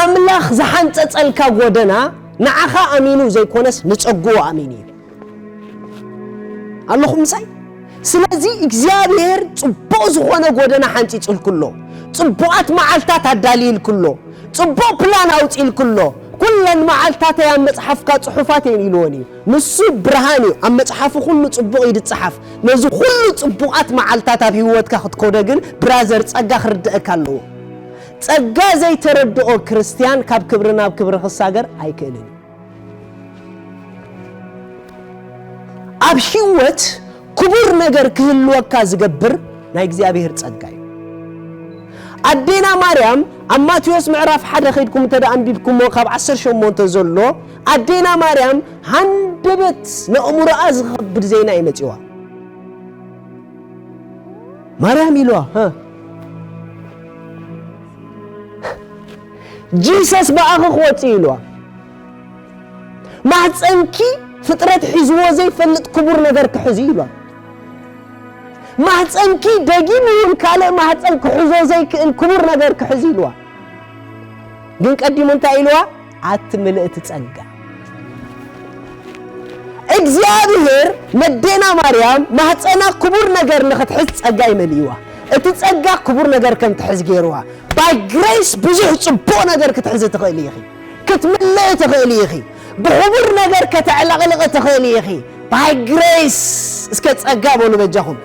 ኣምላኽ ዝሓንጸጸልካ ጎደና ንዓኻ ኣሚኑ ዘይኮነስ ንጸግኡ ኣሚኑ እዩ። ኣለኹም ምሳይ? ስለዚ እግዚኣብሔር ጽቡቕ ዝኾነ ጎደና ሓንጺጽልክሎ፣ ጽቡቓት መዓልታት ኣዳልይልክሎ፣ ጽቡቕ ፕላን ኣውጺእልክሎ፣ ኩለን መዓልታተይ ኣብ መጽሓፍካ ጽሑፋት እየን ኢልወን እዩ። ንሱ ብርሃን እዩ፣ ኣብ መጽሓፉ ኩሉ ጽቡቕ እዩ ዝጸሓፍ። ነዚ ኩሉ ጽቡቓት መዓልታት ኣብ ህይወትካ ክትከዶ ግን ብራዘር ጸጋ ክርድአካ ኣለዎ። ጸጋ ዘይተረድኦ ክርስትያን ካብ ክብሪ ናብ ክብሪ ክሳገር ኣይክእልን እዩ። ኣብ ህይወት ክቡር ነገር ክህልወካ ዝገብር ናይ እግዚኣብሔር ጸጋ እዩ። ኣዴና ማርያም ኣብ ማቴዎስ ምዕራፍ ሓደ ከይድኩም እንተ ደኣ ኣንቢብኩሞ ካብ ዓሰርተ ሸሞንተ ዘሎ ኣዴና ማርያም ሃንደበት ነእምሮኣ ዝኸብድ ዜና እዩ መጺዋ። ማርያም ኢልዋ፣ ሀ፣ ጂሰስ ብኣኺ ክወጽእ ኢልዋ። ማህፀንኪ ፍጥረት ሒዝዎ ዘይፈልጥ ክቡር ነገር ክሕዚ ኢልዋ። ማህፀንኪ ደጊም እውን ካልእ ማህፀን ክሕዞ ዘይክእል ክቡር ነገር ክሕዚ ኢልዋ። ግን ቀዲሙ እንታይ ኢልዋ? ኣቲ ምልእቲ ጸጋ። እግዚኣብሔር ነዴና ማርያም ማህፀና ክቡር ነገር ንኽትሕዝ ጸጋ ይመልእዋ። እቲ ጸጋ ክቡር ነገር ከም ትሕዝ ገይርዋ። By grace ብዙሕ ጽቡቕ ነገር ክትሕዚ ትኽእሊ ኢኺ። ክትምልኢ ትኽእሊ ኢኺ። ብኽቡር ነገር ከተዕለቕልቒ ትኽእሊ ኢኺ። By grace። እስከ ጸጋ በሉ በጃኹም።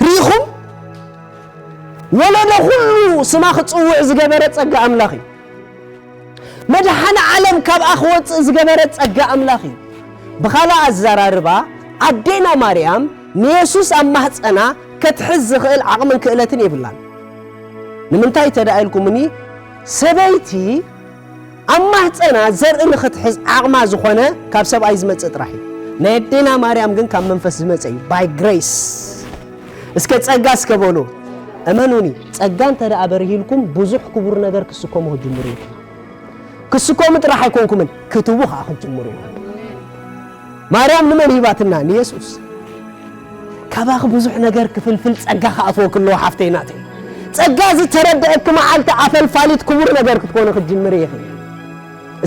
ርኢኹም? ወለዶ ኩሉ ስማ ክጽውዕ ዝገበረ ጸጋ ኣምላኽ እዩ። መድሓኒ ዓለም ካብኣ ክወጽእ ዝገበረ ጸጋ ኣምላኽ እዩ። ብኻልእ ኣዘራርባ፣ ኣዴና ማርያም ንየሱስ ኣብ ማህፀና ከትሕዝ ዝኽእል ዓቕምን ክእለትን የብላን። ንምንታይ ተዳ ኢልኩምኒ፣ ሰበይቲ ኣብ ማህፀና ዘርኢ ንኽትሕዝ ዓቕማ ዝኾነ ካብ ሰብኣይ ዝመፅእ ጥራሕ እዩ። ናይ ኣዴና ማርያም ግን ካብ መንፈስ ዝመፀ እዩ። By grace። እስከ ጸጋ እስከ በሉ። እመኑኒ፣ ጸጋ እንተ ደኣ በርሂልኩም ብዙሕ ክቡር ነገር ክስከሙ ክትጅምሩ ኢኹም። ክስከሙ ጥራሕ ኣይኮንኩምን፣ ክትቡ ኸኣ ክትጅምሩ ኢኹም። ማርያም ንመን ሂባትና? ንየሱስ። ካባኺ ብዙሕ ነገር ክፍልፍል ጸጋ ክኣትወኪ ኣለዎ ሓፍተይ ናተይ። ጸጋ ዝተረድአኪ መዓልቲ ኣፈልፋሊት ክቡር ነገር ክትኮኒ ክትጅምሪ ኢኺ።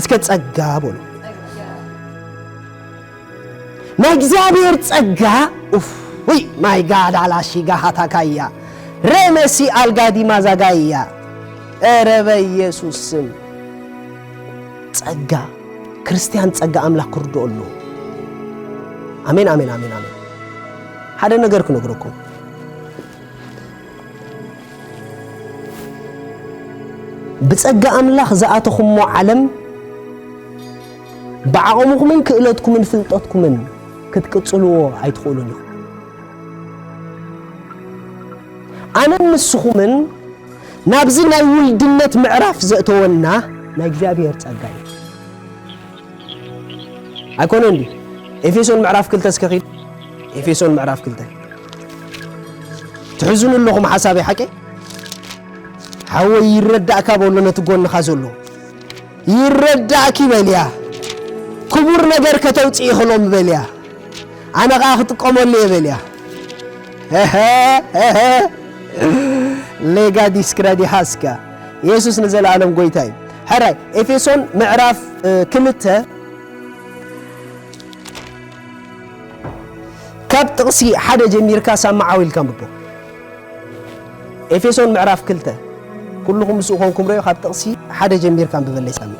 እስከ ጸጋ በሉ። ናይ እግዚኣብሔር ጸጋ፣ ኡፍ፣ ውይ፣ ማይ ጋድ ኣላሺ ጋሃታካያ፣ ሬመሲ ኣልጋዲ ማዛጋያ። ኧረ በኢየሱስ ስም ጸጋ፣ ክርስትያን ጸጋ ኣምላኽ ክርድኦ ኣለዎ። ኣሜን፣ ኣሜን፣ ኣሜን፣ ኣሜን። ሓደ ነገር ክነግረኩም። ብጸጋ ኣምላኽ ዝኣተኹሞ ዓለም ብዓቕምኹምን ክእለትኩምን ፍልጠትኩምን ክትቅጽልዎ ኣይትኽእሉን ኢኹም። ኣነን ንስኹምን ናብዚ ናይ ውልድነት ምዕራፍ ዘእተወና ናይ እግዚኣብሔር ጸጋ እዩ። ኣይኮነን ድዩ? ኤፌሶን ምዕራፍ ክልተ እስከ ኺድ። ኤፌሶን ምዕራፍ ክልተ። ትሕዝኑ ኣለኹም ሓሳበይ ሓቀይ? ሓወይ ይረዳእካ በሎ ነቲ ጎንኻ ዘሎ። ይረዳእኪ በልያ። ክቡር ነገር ከተውፅኢ ኢኽሎም በልያ። ኣነ ኸዓ ክጥቀመሉ እየ በልያ። ሌጋ ዲስክራ ዲሃስካ። የሱስ ንዘለኣለም ጎይታ እዩ። ሕራይ ኤፌሶን ምዕራፍ እ፣ ክልተ ካብ ጥቕሲ ሓደ ጀሚርካ ሳሚ ዓው ኢልካ ኣንብቦ። ኤፌሶን ምዕራፍ ክልተ። ኩልኹም ምስኡ ኮንኩም ረዮ፣ ካብ ጥቕሲ ሓደ ጀሚርካ ኣንብበለይ ሳሚ።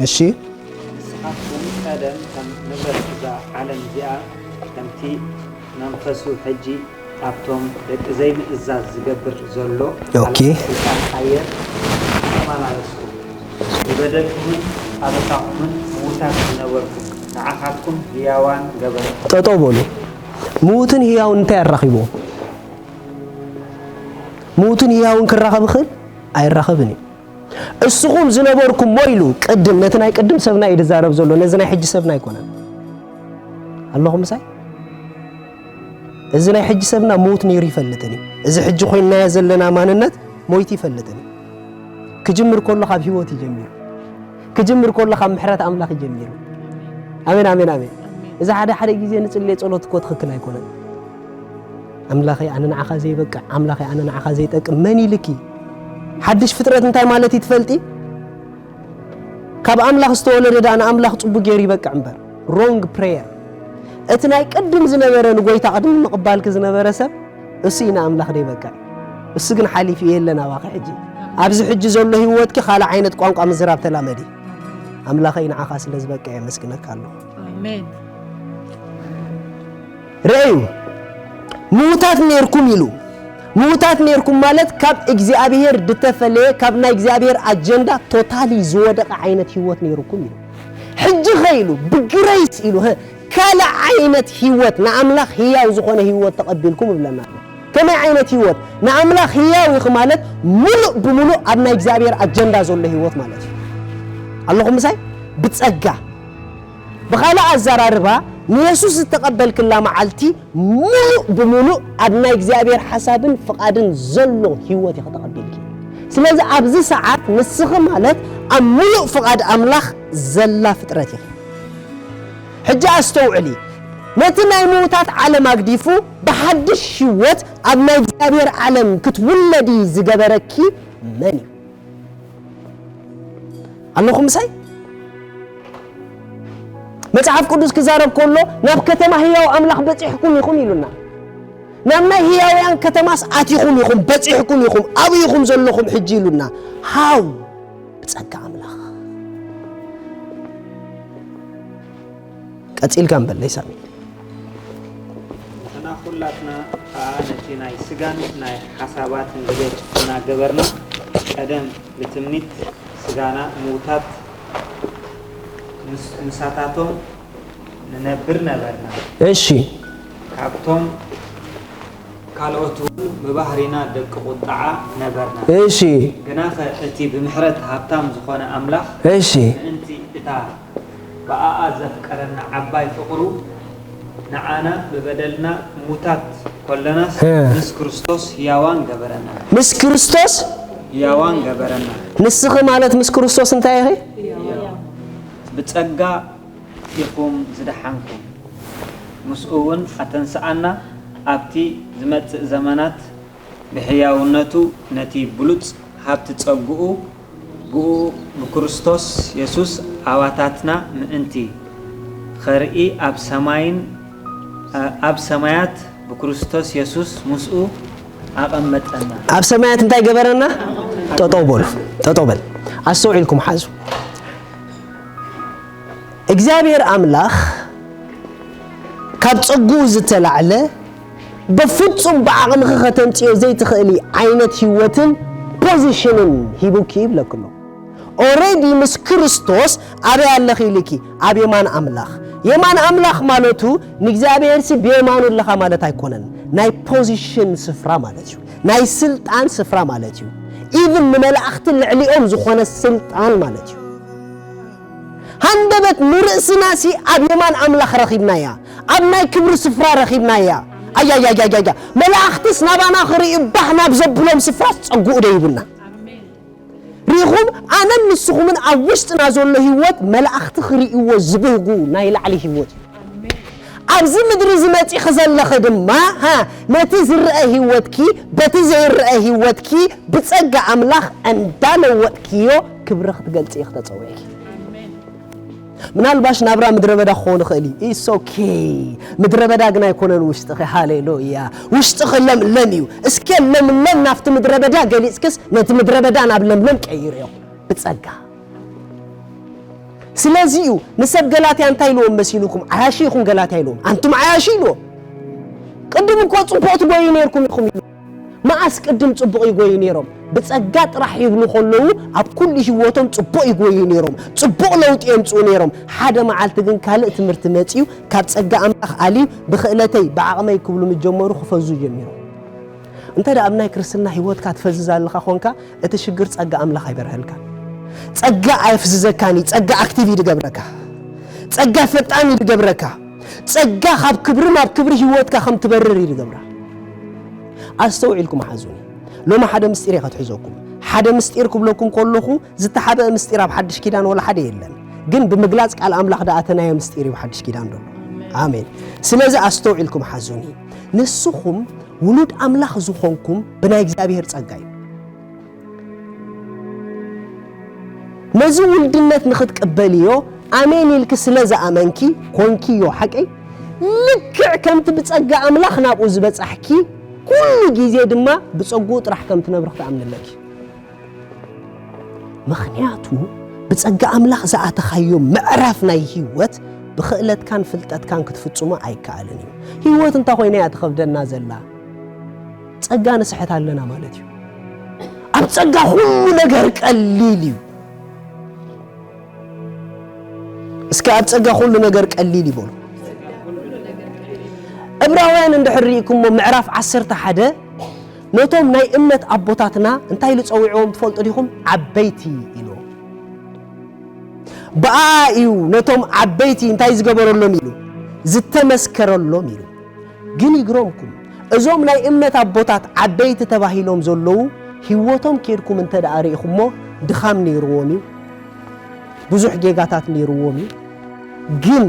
እሺ። ንስኻትኩም ቀደም ከም ንብረት እዛ ዓለም እዚኣ፣ ከምቲ መንፈሱ ሕጂ ኣብቶም ደቂ ዘይምእዛዝ ዝገብር ዘሎ ኦኬ። ኣልኣት ስልጣን ኣየር ተመላለስኩም። ብበደልኩምን ኣበሳኹምን ምዉታት ዝነበርኩም፣ ንዓኻትኩም ህያዋን ገበረ። ጠጠው በሉ። ምዉትን ህያውን እንታይ ኣራኺብዎ? ምዉትን ህያውን ክራኸብ ይኽእል? ኣይራኸብን እዩ። እስኹም ዝነበርኩሞ ኢሉ ቅድም፣ ነቲ ናይ ቅድም ሰብና እዩ ዝዛረብ ዘሎ፣ ነዚ ናይ ሕጂ ሰብና ኣይኮነን። ኣለኹም ምሳይ? እዚ ናይ ሕጂ ሰብና ሞት ነይሩ ይፈልጥን እዩ። እዚ ሕጂ ኮይንናዮ ዘለና ማንነት ሞይቱ ይፈልጥን እዩ። ክጅምር ከሎ ካብ ህይወት እዩ ጀሚሩ። ክጅምር ከሎ ካብ ምሕረት ኣምላኽ እዩ ጀሚሩ። ኣሜን፣ ኣሜን፣ ኣሜን። እዚ ሓደ ሓደ ግዜ ንጽልየ ጸሎት እኮ ትኽክል ኣይኮነን። ኣምላኸይ ኣነ ንዓኻ ዘይበቅዕ፣ ኣምላኸይ ኣነ ንዓኻ ዘይጠቅም መን ኢልኪ? ሓድሽ ፍጥረት እንታይ ማለት እዩ ትፈልጢ? ካብ ኣምላኽ ዝተወለደ ደኣ ንኣምላኽ ጽቡቕ ገይሩ ይበቅዕ እምበር። Wrong prayer። እቲ ናይ ቅድም ዝነበረ ንጎይታ ቅድሚ ምቕባልኪ ዝነበረ ሰብ፣ እሱ እዩ ንኣምላኽ ደይበቅዕ። እሱ ግን ሓሊፉ የለን ኣባኺ ሕጂ። ኣብዚ ሕጂ ዘሎ ህይወትኪ ካልእ ዓይነት ቋንቋ ምዝራብ ተላመዲ። ኣምላኸይ ንዓኻ ስለ ዝበቅዕ የመስግነካ ኣለኹ። ኣሜን። ርእዩ፣ ምዉታት ኔርኩም ኢሉ። ምዉታት ኔርኩም ማለት ካብ እግዚኣብሔር ዝተፈለየ፣ ካብ ናይ እግዚኣብሔር ኣጀንዳ ቶታሊ ዝወደቐ ዓይነት ህይወት ኔርኩም ኢሉ። ሕጂ ኸ ኢሉ፣ ብግረይስ ኢሉ፣ ሀ፣ ካልእ ዓይነት ህይወት፣ ንኣምላኽ ህያው ዝኾነ ህይወት ተቐቢልኩም ይብለና ኣሎ። ከመይ ዓይነት ህይወት? ንኣምላኽ ህያው ኢኺ ማለት፣ ሙሉእ ብሙሉእ ኣብ ናይ እግዚኣብሔር ኣጀንዳ ዘሎ ህይወት ማለት እዩ። ኣለኹም ምሳይ? ብጸጋ። ብኻልእ ኣዘራርባ፣ ንየሱስ ዝተቐበልክላ መዓልቲ፣ ሙሉእ ብሙሉእ ኣብ ናይ እግዚኣብሔር ሓሳብን ፍቓድን ዘሎ ህይወት ኢኺ ተቐቢልኪ። ስለዚ ኣብዚ ሰዓት ንስኺ ማለት ኣብ ሙሉእ ፍቓድ ኣምላኽ ዘላ ፍጥረት ኢኺ። ሕጂ ኣስተውዕሊ፣ ነቲ ናይ ምዉታት ዓለም ኣግዲፉ ብሓድሽ ህይወት ኣብ ናይ እግዚኣብሔር ዓለም ክትውለዲ ዝገበረኪ መን እዩ? ኣለኹም ምሳይ? መጽሓፍ ቅዱስ ክዛረብ ከሎ፣ ናብ ከተማ ህያው ኣምላኽ በጺሕኩም ኢኹም ኢሉና። ናብ ናይ ህያውያን ከተማስ ኣቲኹም ኢኹም፣ በጺሕኩም ኢኹም፣ ኣብኡ ኢኹም ዘለኹም ሕጂ ኢሉና። ሃው ብጸጋ ኣምላኽ። ቀጺልካ እምበለይ ሳሚ። ንሕና ኩላትና ከኣ ነቲ ናይ ስጋን ናይ ሓሳባትን ድሌት እናገበርና፣ ቀደም ብትምኒት ስጋና ምዉታት ምስ-፣ ምሳታቶም ንነብር ነበርና። እሺ፣ ካብቶም ካልኦት እውን ብባህሪና ደቂ ቁጥዓ ነበርና። እሺ፣ ግናኸ እቲ ብምሕረት ሃብታም ዝኾነ ኣምላኽ እሺ። ምእንቲ እታ ብኣኣ ዘፍቀረና ዓባይ ፍቕሩ ንዓና ብበደልና ሙታት ኮለናስ እ። ምስ ክርስቶስ ህያዋን ገበረና። ምስ ክርስቶስ ህያዋን ገበረና። ንስኺ ማለት ምስ ክርስቶስ እንታይ ኢኺ? ብጸጋ ኢኹም ዝደሓንኩም፣ ምስኡ እውን ኣተንስኣና፣ ኣብቲ ዝመጽእ ዘመናት ብሕያውነቱ ነቲ ብሉጽ ሃብቲ ጸግኡ ብኡ ብክርስቶስ የሱስ ኣባታትና ምእንቲ ኸርኢ ኣብ ሰማይን ኣብ ሰማያት ብክርስቶስ የሱስ ምስኡ ኣቐመጠና። ኣብ ሰማያት እንታይ ገበረና? ጠጠው በሉ፣ ጠጠው በል። ኣስተውዒልኩም ሓዙ። እግዚኣብሔር ኣምላኽ ካብ ጸግኡ ዝተላዕለ በፍጹም ብዓቕምኺ ከተምጽዮ ዘይትኽእሊ ዓይነት ህይወትን ፖዚሽንን ሂቡኪ ይብለኪ ኣሎ። ኦሬዲ ምስ ክርስቶስ ኣበይ ኣለኺ ኢልኪ? ኣብ የማን ኣምላኽ። የማን ኣምላኽ ማለቱ ንእግዚኣብሔርሲ ብየማኑ ኣለኻ ማለት ኣይኮነን። ናይ ፖዚሽን ስፍራ ማለት እዩ። ናይ ስልጣን ስፍራ ማለት እዩ። ኢቭን ንመላእኽቲ ልዕሊኦም ዝኾነ ስልጣን ማለት እዩ። ሃንደበት ንርእስናሲ ኣብ የማን ኣምላኽ ረኺብናያ፣ ኣብ ናይ ክብሪ ስፍራ ረኺብናያ። ኣያያያያያ መላእኽትስ ናባና ክርእዩ ባህ ናብ ዘብሎም ስፍራ ጸጉኡ ደይቡና። ሪኹም ኣነን ንስኹምን ኣብ ውሽጥና ዘሎ ህይወት መላእኽቲ ክርእይዎ ዝብህጉ ናይ ላዕሊ ህይወት እዩ። ኣብዚ ምድሪ እዚ መጺኺ ዘለኺ ድማ ሃ ነቲ ዝረአ ህይወትኪ በቲ ዘይረአ ህይወትኪ ብጸጋ ኣምላኽ እንዳለወጥክዮ ክብሪ ክትገልጺ ኢኺ ተጸዊዕኪ። ምናልባሽ ናብራ ምድረ በዳ ክኸውን ይኽእል እዩ። ኢትስ ኦኬ። ምድረ በዳ ግን ኣይኮነን ውሽጥኺ። ሃሌሉያ። ውሽጥኺ ለምለም እዩ። እስከ ለምለም ናብቲ ምድረ በዳ ገሊጽክስ ነቲ ምድረ በዳ ናብ ለምለም ቀይርዮ ብጸጋ። ስለዚ እዩ ንሰብ ገላትያ እንታይ ኢልዎም መሲልኩም? ዓያሺ ኢኹም ገላትያ ኢልዎም። ኣንቱም ዓያሺ ኢልዎም። ቅድም እኮ ጽቡቕ ትጎዩ ነርኩም ኢኹም ኢሉ። መኣስ ቅድም ጽቡቕ ይጎዩ ነይሮም? ብጸጋ ጥራሕ ይብሉ ከለዉ ኣብ ኩሉ ህይወቶም ጽቡቕ ይጎዩ ነይሮም። ጽቡቕ ለውጢ የምጽኡ ነይሮም። ሓደ መዓልቲ ግን ካልእ ትምህርቲ መጺኡ ካብ ጸጋ ኣምላኽ ኣልዩ ብኽእለተይ ብዓቕመይ ክብሉ ምስ ጀመሩ ክፈዙ ጀሚሮም። እንተ ደኣ ኣብ ናይ ክርስትና ህይወትካ ትፈዝዝ ኣለኻ ኾንካ እቲ ሽግር ጸጋ ኣምላኽ ኣይበርሀልካን። ጸጋ ኣየፍዝዘካን እዩ። ጸጋ ኣክቲቭ እዩ ዝገብረካ። ጸጋ ፈጣን እዩ ዝገብረካ። ጸጋ ካብ ክብሪ ናብ ክብሪ ህይወትካ ከም ትበርር እዩ ዝገብራ። ኣስተውዒልኩም ሓዙኒ። ሎሚ ሓደ ምስጢር እየ ከትሕዘኩም። ሓደ ምስጢር ክብለኩም ከለኹ ዝተሓበአ ምስጢር ኣብ ሓድሽ ኪዳን ወላ ሓደ የለን። ግን ብምግላጽ ቃል ኣምላኽ ደኣ ተናየ ምስጢር እዩ ሓድሽ ኪዳን ዘሎ። ኣሜን። ስለዚ ኣስተውዒልኩም ሓዙኒ። ንስኹም ውሉድ ኣምላኽ ዝኾንኩም ብናይ እግዚኣብሔር ጸጋ እዩ። ነዚ ውልድነት ንኽትቅበልዮ ኣሜን ኢልኪ ስለ ዝኣመንኪ ኮንኪዮ ሓቀይ። ልክዕ ከምቲ ብጸጋ ኣምላኽ ናብኡ ዝበጻሕኪ ኩሉ ግዜ ድማ ብጸግኡ ጥራሕ ከም ትነብሪ ክትኣምኒ ኣለኪ። ምኽንያቱ ብጸጋ ኣምላኽ ዝኣተኻዮ ምዕራፍ ናይ ህይወት ብኽእለትካን ፍልጠትካን ክትፍጽሞ ኣይከኣልን እዩ። ህይወት እንታይ ኮይና እያ ትኸብደና ዘላ? ጸጋ ንስሕት ኣለና ማለት እዩ። ኣብ ጸጋ ኩሉ ነገር ቀሊል እዩ። እስከ ኣብ ጸጋ ኩሉ ነገር ቀሊል ይበሉ። ዕብራውያን እንድሕር ርኢኩሞ ምዕራፍ ዓሰርተ ሓደ ነቶም ናይ እምነት ኣቦታትና እንታይ ኢሉ ጸዊዕዎም ትፈልጡ ዲኹም? ዓበይቲ ኢሉ። ብኣ እዩ ነቶም ዓበይቲ እንታይ ዝገበረሎም ኢሉ? ዝተመስከረሎም ኢሉ። ግን ይግረምኩም፣ እዞም ናይ እምነት ኣቦታት ዓበይቲ ተባሂሎም ዘለዉ ህይወቶም ኬድኩም እንተ ደኣ ርኢኹሞ ድኻም ነይርዎም እዩ። ብዙሕ ጌጋታት ነይርዎም እዩ። ግን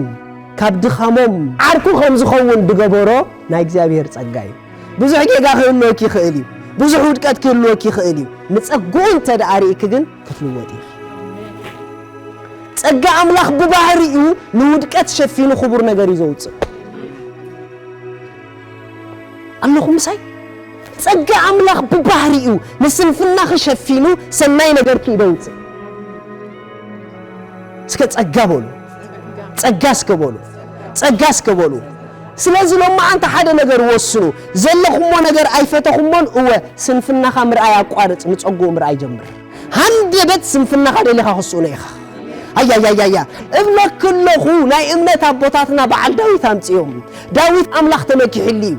ካብ ድኻሞም ዓርኩ ከም ዝኸውን ዝገበሮ ናይ እግዚኣብሔር ጸጋ እዩ። ብዙሕ ጌጋ ክህልወኪ ይኽእል እዩ። ብዙሕ ውድቀት ክህልወኪ ይኽእል እዩ። ንጸግኡ እንተ ደኣ ርኢኪ ግን ክትልወጥ ኢኺ። ጸጋ ኣምላኽ ብባህሪኡ ንውድቀት ሸፊኑ ክቡር ነገር እዩ ዘውጽእ። ኣለኹም ምሳይ? ጸጋ ኣምላኽ ብባህሪኡ ንስንፍናኺ ሸፊኑ ሰናይ ነገርኪ እዩ ዘውጽእ። እስከ ጸጋ በሉ። ጸጋ እስከ በሉ። ጸጋ እስከ በሉ። ስለዚ ሎማዓንቲ ሓደ ነገር ወስኑ። ዘለኹሞ ነገር ኣይፈተኹሞን፣ እወ፣ ስንፍናኻ ምርኣይ ኣቋርጽ፣ ንጸግኡ ምርኣይ ጀምር። ሃንደበት ስንፍናኻ ደሊኻ ክስእኖ ኢኻ። ኣያያያያ እብለኪ ኣለኹ፣ ናይ እምነት ኣቦታትና በዓል ዳዊት ኣምጺኦም። ዳዊት ኣምላኽ ተመኪሕሉ እዩ።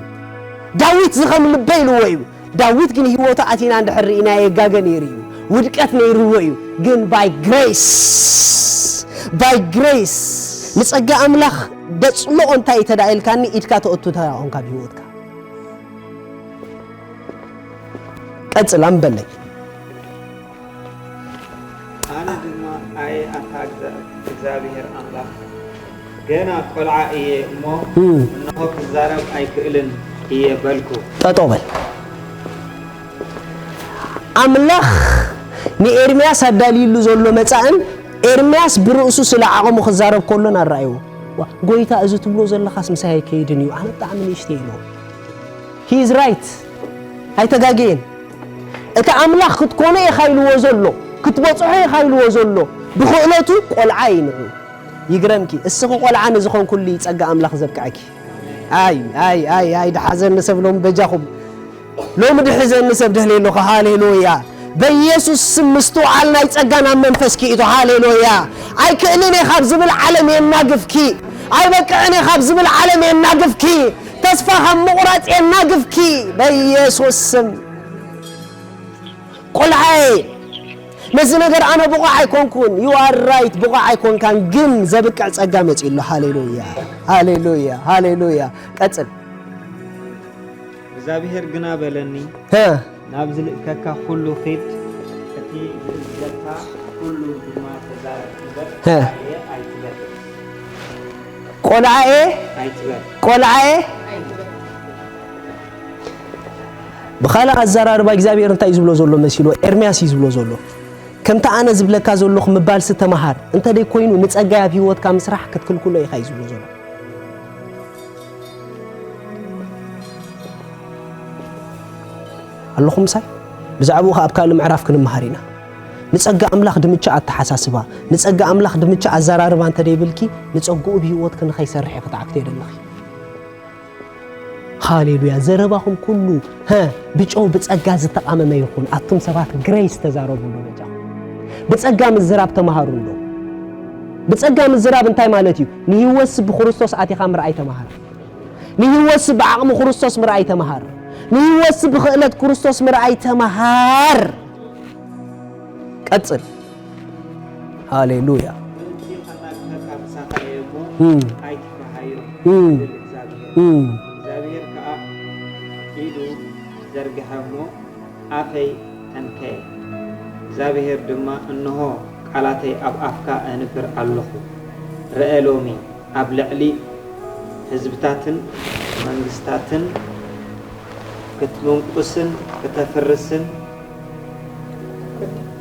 ዳዊት ዝኸም ልበ ኢልዎ እዩ። ዳዊት ግን ህይወቱ ኣቲና እንድሕር ርኢና የጋገ ነይሩ እዩ። ውድቀት ነይርዎ እዩ። ግን by grace፣ by grace ንጸጋ ኣምላኽ ደጽልኦ እንታይ እዩ ተዳኢልካኒ ኢድካ ተእቱ ተራቆንካ ብህይወትካ። ቀጽል ኣንበለይ። ኣነ ድማ ኣየ ኣታ እግዛ- እግዚኣብሔር ኣምላኽ፣ ገና ቆልዓ እየ እሞ፣ እም። እንሆ ክዛረብ ኣይክእልን እየ በልኩ። ጠጠው በል። ኣምላኽ ንኤርምያስ ኣዳልይሉ ዘሎ መጻእን ኤርምያስ ብርእሱ ስለ ዓቐሙ ክዛረብ ከሎን ኣረኣይዎ። ዋ፣ ጎይታ፣ እዚ ትብሎ ዘለኻስ ምሳይ ኣይከይድን እዩ፣ ኣነ ብጣዕሚ ንእሽተይ ኢልዎ። He is right። ኣይተጋገየን። እቲ ኣምላኽ ክትኮኖ ኢኻ ኢልዎ ዘሎ፣ ክትበጽሖ ኢኻ ኢልዎ ዘሎ፣ ብኽእለቱ ቆልዓ እዩ ንዑ። ይግረምኪ፣ እስኺ ቆልዓ ንዝኾንኩሉ እዩ ጸጋ ኣምላኽ ዘብቅዐኪ። ኣይ፣ ኣይ፣ ኣይ፣ ኣይ፣ ድሓዘኒ ሰብ ሎም በጃኹም። ሎሚ ድሕዘኒ ሰብ ደልየ ኣለኹ። ሃሌሉያ። በኢየሱስ ስም ምስትውዓል ናይ ጸጋ ናብ መንፈስኪ ይእቶ። ሃሌሉያ። ኣይክእልን እየ ካብ ዝብል ዓለም የናግፍኪ። ኣይበቅዕን እየ ካብ ዝብል ዓለም የናግፍኪ። ተስፋ ካብ ምቑራጽ የናግፍኪ። በኢየሱስ ስም። ቆልዓየ፣ ነዚ ነገር ኣነ ብቑዕ ኣይኮንኩን። You are right፣ ብቑዕ ኣይኮንካን፣ ግን ዘብቅዕ ጸጋ መጺኡ ኣሎ። ሃሌሉያ። ሃሌሉያ። ሃሌሉያ። ቀጽል። እግዚኣብሄር ግና በለኒ፣ ሀ። ናብ ዝልእከካ ኩሉ ኺድ፣ እቲ ዝእዝዘካ ኩሉ ድማ ተዛረብ እምበር፣ ሀ። ቆልዓየ ኣይትበል። ቆልዓየ፣ ኣይትበል። ቆልዓየ። ብኻልእ ኣዘራርባ እግዚኣብሔር እንታይ እዩ ዝብሎ ዘሎ መሲሎ? ኤርምያስ እዩ ዝብሎ ዘሎ። ከምቲ ኣነ ዝብለካ ዘለኹ ምባልሲ ተመሃር። እንተ ደይ ኮይኑ ንጸጋይ ኣብ ህይወትካ ምስራሕ ክትክልክሎ ኢኻ እዩ ዝብሎ ዘሎ። ኣለኹም ምሳይ? ብዛዕባኡ ኸኣ ኣብ ካልእ ምዕራፍ ክንመሃር ኢና። ንጸጋ ኣምላኽ ድምቻ ኣተሓሳስባ፣ ንጸጋ ኣምላኽ ድምቻ ኣዘራርባ እንተ ደይብልኪ፣ ንጸግኡ ብህይወትኪ ንኸይሰርሕ ኢኺ ትዓግቲ የደለኺ። ሃሌሉያ። ዘረባኹም ኩሉ፣ ሀ፣ ብጨው ብጸጋ ዝተቓመመ ይኹን። ኣቱም ሰባት ግሬስ ተዛረቡ እንዶ በጃኹም። ብጸጋ ምዝራብ ተማሃሩ እንዶ። ብጸጋ ምዝራብ እንታይ ማለት እዩ? ንህይወትሲ ብክርስቶስ ኣቲኻ ምርኣይ ተማሃር። ንህይወትሲ ብዓቕሚ ክርስቶስ ምርኣይ ተማሃር። ንህይወትሲ ብኽእለት ክርስቶስ ምርኣይ ተማሃር። ቀጽል። ሃሌሉያ። ምእንቲ ኸናግፈካ ምሳኻ እየ እሞ እም። ኣይትፍርሃዮ እም። ይብል እግዚኣብሔር። እም። እግዚኣብሔር ከኣ ኢዱ ዘርግሐ እሞ ኣፈይ ተንከየ። እግዚኣብሔር ድማ፣ እንሆ፣ ቃላተይ ኣብ ኣፍካ ኣንብር ኣለኹ። ርአ ሎሚ ኣብ ልዕሊ ህዝብታትን መንግስታትን ክትምንቁስን ክተፍርስን፣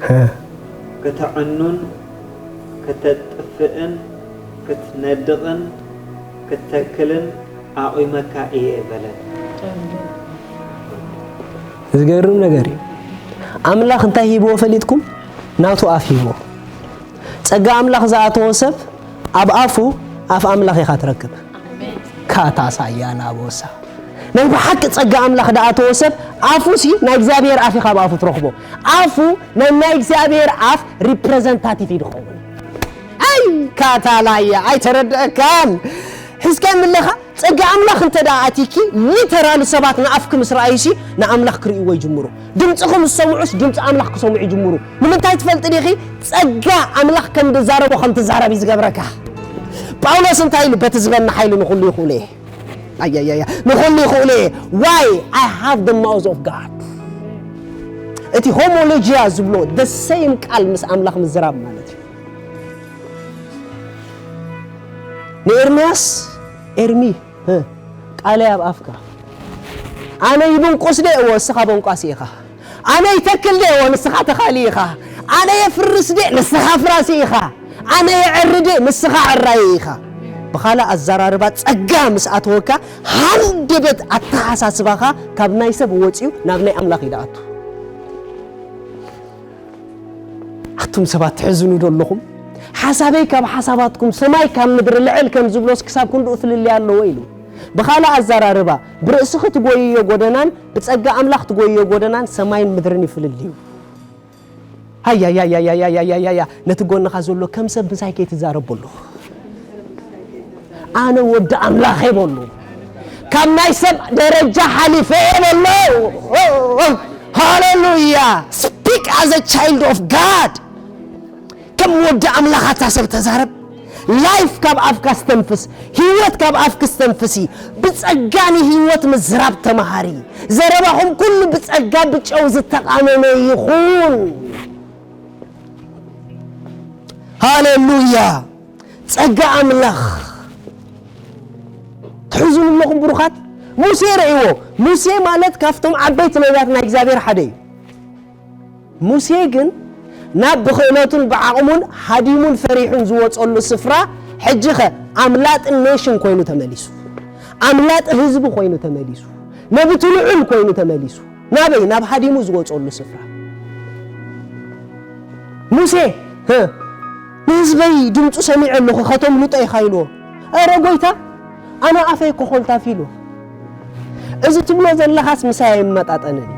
ሀ። ክተዕኑን ክተጥፍእን ክትነድቕን ክትተክልን ኣቑመካ እየ በለ። ዝገርም ነገር እዩ። ኣምላኽ እንታይ ሂብዎ ፈሊጥኩም? ናቱ ኣፍ ሂብዎ። ጸጋ ኣምላኽ ዝኣተዎ ሰብ ኣብ ኣፉ ኣፍ ኣምላኽ ኢኻ ትረክብ። ካታሳያ ላቦሳ። ናይ ብሓቂ ጸጋ ኣምላኽ ዝኣተዎ ሰብ ኣፉ ሲ ናይ እግዚኣብሔር ኣፍ ኢኻ ኣብ ኣፉ ትረኽቦ። ኣፉ ናይ ናይ እግዚኣብሔር ኣፍ ሪፕሬዘንታቲቭ እዩ ዝኸውን። ኣይ ካታላያ ኣይተረድአካን። ሒዝካዮም ኣለኻ። ጸጋ ኣምላኽ እንተ ደኣ ኣትዩኪ፣ ሊተራሊ ሰባት ንኣፍኪ ምስ ረኣዩሲ ንኣምላኽ ክርእይዎ ይጅምሩ። ድምጽኺ ምስ ሰምዑስ ድምጺ ኣምላኽ ክሰምዑ ይጅምሩ። ንምንታይ ትፈልጢ ዲኺ? ጸጋ ኣምላኽ ከም ዝዛረቦ ከም ትዛረብ እዩ ዝገብረካ። ጳውሎስ እንታይ ኢሉ? በቲ ዝበኒ ሓይሊ ንኹሉ ይኽእሉ እየ። ኣያያያ፣ ንኹሉ ይኽእሉ እየ። Why? I have the mouth of God። እቲ ሆሞሎጂያ ዝብሎ the same ቃል ምስ ኣምላኽ ምዝራብ ማለት እዩ። ንኤርምያስ ኤርሚ፣ እ፣ ቃለይ ኣብ ኣፍካ። ኣነ ይብንቁስ ደ እወ፣ ንስኻ በንቋሲ ኢኻ። ኣነ ይተክል ደ እወ፣ ንስኻ ተኻሊ ኢኻ። ኣነ የፍርስ ደ፣ ንስኻ ፍራሲ ኢኻ። ኣነ የዕሪ ደ፣ ንስኻ ዕራይ ኢኻ። ብኻልእ ኣዘራርባ፣ ጸጋ ምስ ኣተወካ፣ ሃንደበት ኣተሓሳስባኻ ካብ ናይ ሰብ ወጺኡ ናብ ናይ ኣምላኽ እዩ ዝኣቱ። ኣቱም ሰባት ትሕዝኑ ዶ ኣለኹም? ሓሳበይ ካብ ሓሳባትኩም፣ ሰማይ ካብ ምድሪ ልዕል ከም ዝብሎስ ክሳብ ክንድኡ ፍልልይ ኣለዎ ኢሉ። ብኻልእ ኣዘራርባ፣ ብርእስኺ ትጎይዮ ጎደናን ብጸጋ ኣምላኽ ትጎይዮ ጎደናን ሰማይን ምድርን እዩ ፍልልዩ። ሃያያያያያያያያ፣ ነቲ ጎንኻ ዘሎ ከም ሰብ ምሳይ ከይትዛረብ በሎ። ኣነ ወዲ ኣምላኽ እየ በሎ። ካብ ናይ ሰብ ደረጃ ሓሊፈ እየ በሎ። ሃሌሉያ። Speak as a child of God። ከም ወዲ ኣምላኽ ኣታ ሰብ ተዛረብ። ላይፍ ካብ ኣፍካ ስተንፍስ፣ ህይወት ካብ ኣፍክ ስተንፍሲ። ብጸጋ ንህይወት ምዝራብ ተማሃሪ። ዘረባኹም ኩሉ ብጸጋ ብጨው ዝተቓመመ ይኹን። ሃሌሉያ። ጸጋ ኣምላኽ ትሕዝኑ ኣለኹም ብሩኻት። ሙሴ ረእይዎ። ሙሴ ማለት ካብቶም ዓበይቲ ነቢያት ናይ እግዚኣብሔር ሓደ እዩ። ሙሴ ግን ናብ ብኽእለቱን ብዓቕሙን ሃዲሙን ፈሪሑን ዝወጸሉ ስፍራ፣ ሕጂ ኸ ኣምላጢ ኔሽን ኮይኑ ተመሊሱ። ኣምላጢ ህዝቢ ኮይኑ ተመሊሱ። ነብቲ ልዑል ኮይኑ ተመሊሱ። ናበይ? ናብ ሃዲሙ ዝወጸሉ ስፍራ። ሙሴ፣ "ህ፣ ንህዝበይ ድምፁ ሰሚዐ ኣለኹ፣ ከቶም ሉጠ ኢኻ" ኢልዎ። "ኧረ ጎይታ፣ ኣነ ኣፈይ ኮኾልታፍ" ኢልዎ። "እዚ ትብሎ ዘለኻስ ምሳይ ኣይመጣጠንን።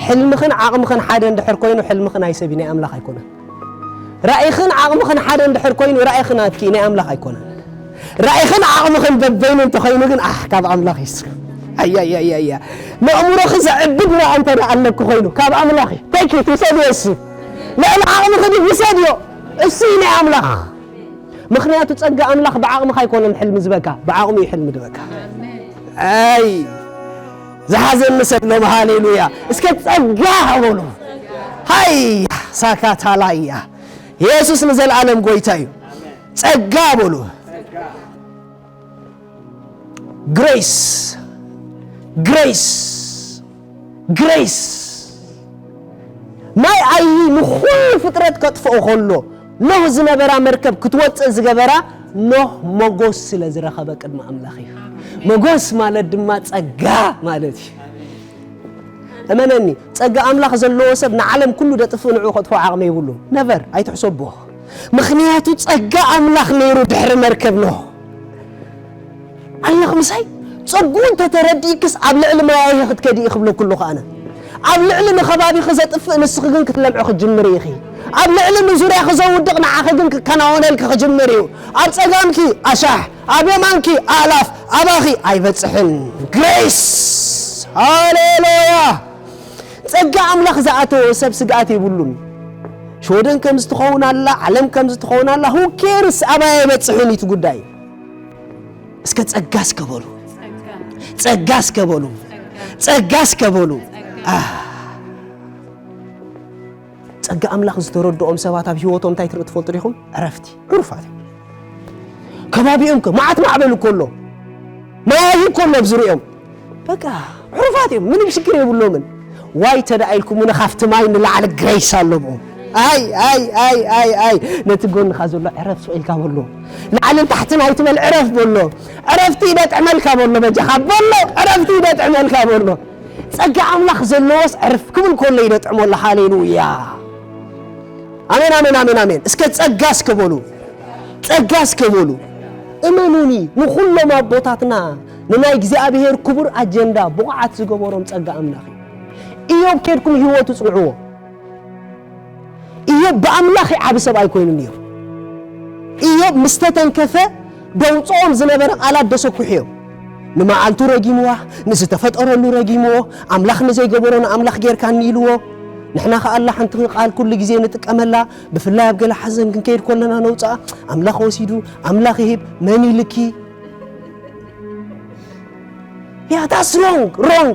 ሕልምኽን ዓቕምኽን ሓደ እንድሕር ኮይኑ፣ ሕልምኽን ናይ ሰብ እዩ፣ ናይ ኣምላኽ ኣይኮነን። ራእይኽን ዓቕምኽን ሓደ እንድሕር ኮይኑ፣ ራእይኽን ናትኪ እዩ፣ ናይ ኣምላኽ ኣይኮነን። ራእይኽን ዓቕምኽን በበይኑ እንተኾይኑ ግን፣ ኣሕ፣ ካብ ኣምላኽ እዩ እሱ። ኣያያያያ። ነእምሮኺ ዘዕብድ ራእይ እንተ ደኣ ኣለኪ ኮይኑ፣ ካብ ኣምላኽ እዩ። Take it፣ ውሰድዮ እሱ። ልዕሊ ዓቕምኺ ድዩ? ውሰድዮ። እሱ እዩ ናይ ኣምላኽ። ምኽንያቱ ጸጋ ኣምላኽ ብዓቕምኻ ኣይኮነን ሕልሚ ዝበካ፣ ብዓቕሙ እዩ ሕልሚ ዝበካ። ኣይ፣ ዝሓዘኒ ሰብ ሎም፣ ሃሌሉያ። እስከ ጸጋ በሉ። ሃይ፣ ሳካታላያ። የሱስ ንዘለኣለም ጎይታ እዩ። ጸጋ በሉ። ግሬስ፣ ግሬስ፣ ግሬስ። ማይ ኣይሂ ንኹሉ ፍጥረት ከጥፍኦ ከሎ፣ ኖህ ዝነበራ መርከብ ክትወጽእ ዝገበራ፣ ኖህ ሞጎስ ስለ ዝረኸበ ቅድሚ ኣምላኽ እዩ። ሞጎስ ማለት ድማ ጸጋ ማለት እዩ። እመነኒ፣ ጸጋ ኣምላኽ ዘለዎ ሰብ ንዓለም ኩሉ ደጥፍእ ንዕኡ ከጥፍኦ ዓቕሚ የብሉን። ነቨር፣ ኣይትሕሰብዎ። ምኽንያቱ ጸጋ ኣምላኽ ነይሩ ድሕሪ መርከብ ኖህ። ኣለኽ ምሳይ? ጸግኡ እንተተረዲእክስ ኣብ ልዕሊ ማይ ኣይሂ ክትከዲ ኢኺ ክብለኩ ኣለኹ ኣነ። ኣብ ልዕሊ ንኸባቢኺ ዘጥፍእ ንስኺ ግን ክትለምዒ ክትጅምሪ ኢኺ። ኣብ ልዕሊ ንዙርያኺ ዘውድቕ ንዓኺ ግን ክከናወነልኪ ክጅምር እዩ። ኣብ ጸጋምኪ ኣሻሕ፣ ኣብ የማንኪ ኣእላፍ፣ ኣባኺ ኣይበጽሕን። ግሬስ! ሃሌሉያ! ጸጋ ኣምላኽ ዝኣተወ ሰብ ስግኣት የብሉን። ሽወደን ከም ዝትኸውን ኣላ፣ ዓለም ከም ዝትኸውን ኣላ፣ who cares? ኣባይ ኣይበጽሕን እዩ እቲ ጉዳይ። እስከ ጸጋ እስከ በሉ። ጸጋ እስከ በሉ። ጸጋ እስከ በሉ። ኣህ። ጸጋ ኣምላኽ ዝተረድኦም ሰባት ኣብ ህይወቶም እንታይ ትርኢ ትፈልጡ ዲኹም? ዕረፍቲ። ዕሩፋት እዮም። ከባቢኦም ከ መዓት ማዕበል እኮ ኣሎ። ማያይ እኮ ኣሎ ኣብ ዙርያኦም። በቃ ዕሩፋት እዮም። ምንም ሽግር የብሎምን። ዋይ ተደኣ ኢልኩም እውን ካብቲ ማይ ንላዕሊ ግሬስ ኣሎ ብኡ። ኣይ፣ ኣይ፣ ኣይ፣ ኣይ፣ ኣይ። ነቲ ጎንኻ ዘሎ ዕረፍ ስቕ ኢልካ በሎ። ላዕልን ታሕትን ኣይትበል፣ ዕረፍ በሎ። ዕረፍቲ ይደጥዕመልካ በሎ፣ በጃኻ በሎ። ዕረፍቲ ይደጥዕመልካ በሎ። ጸጋ ኣምላኽ ዘለዎስ ዕርፍ ክብል ከሎ ይደጥዕመሉ። ሃሌሉያ። ኣሜን፣ ኣሜን፣ ኣሜን፣ ኣሜን። እስከ ጸጋ እስከ በሉ። ጸጋ እስከ በሉ። እመኑኒ፣ ንኹሎም ኣቦታትና ንናይ እግዚኣብሔር ክቡር ኣጀንዳ ብቑዓት ዝገበሮም ጸጋ ኣምላኽ እዩ። ኢዮብ ኬድኩም ህይወቱ ጽንዕዎ። ኢዮብ ብኣምላኽ ይዓቢ ሰብ ኣይኮይኑን እዮም። ኢዮብ ምስ ተተንከፈ ደውፅኦም ዝነበረ ቃላት ደሰኩሑ እዮም። ንመዓልቱ ረጊምዋ፣ ንዝተፈጠረሉ ረጊምዎ፣ ኣምላኽ ንዘይገበሮ ንኣምላኽ ጌርካኒ ኢልዎ። ንሕና ኸኣ ኣላ ሓንቲ ቃል ኩሉ ግዜ ንጥቀመላ፣ ብፍላይ ኣብ ገለ ሓዘን ክንከይድ ከለና ነውፅኣ፣ ኣምላኽ ወሲዱ፣ ኣምላኽ ይህብ፣ መን ኢልኪ? ያ፣ that's wrong, wrong።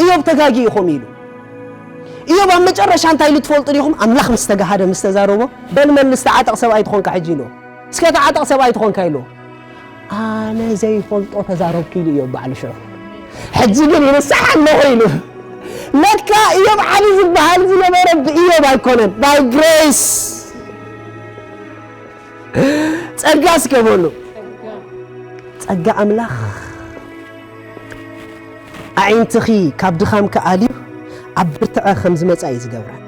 ኢዮብ ተጋጊ ኢኹም ኢሉ። ኢዮብ ኣብ መጨረሻ እንታይ ኢሉ ትፈልጡ ዲኹም? ኣምላኽ ምስ ተጋሃደ፣ ምስ ተዛረቦ፣ በል መልስ፣ ተዓጠቕ ሰብኣይ ትኾንካ ሕጂ ኢልዎ። እስከ ተዓጠቕ ሰብኣይ ትኾንካ ኢልዎ። ኣነ ዘይፈልጦ ተዛረብኩ ኢሉ ኢዮብ ባዕሉ ሽዑ። ሕጂ ግን ይንሳሕ ኣለኹ ኢሉ። ለካ ኢዮብ ዓሊ ዝበሃል ዝነበረ ብኢዮብ ኣይኮነን፣ by grace። ጸጋ እስከ በሉ። ጸጋ ኣምላኽ ኣዒንትኺ ካብ ድኻምኪ ኣልዩ ኣብ ብርትዐ ከም ዝመጻ እዩ ዝገብረን።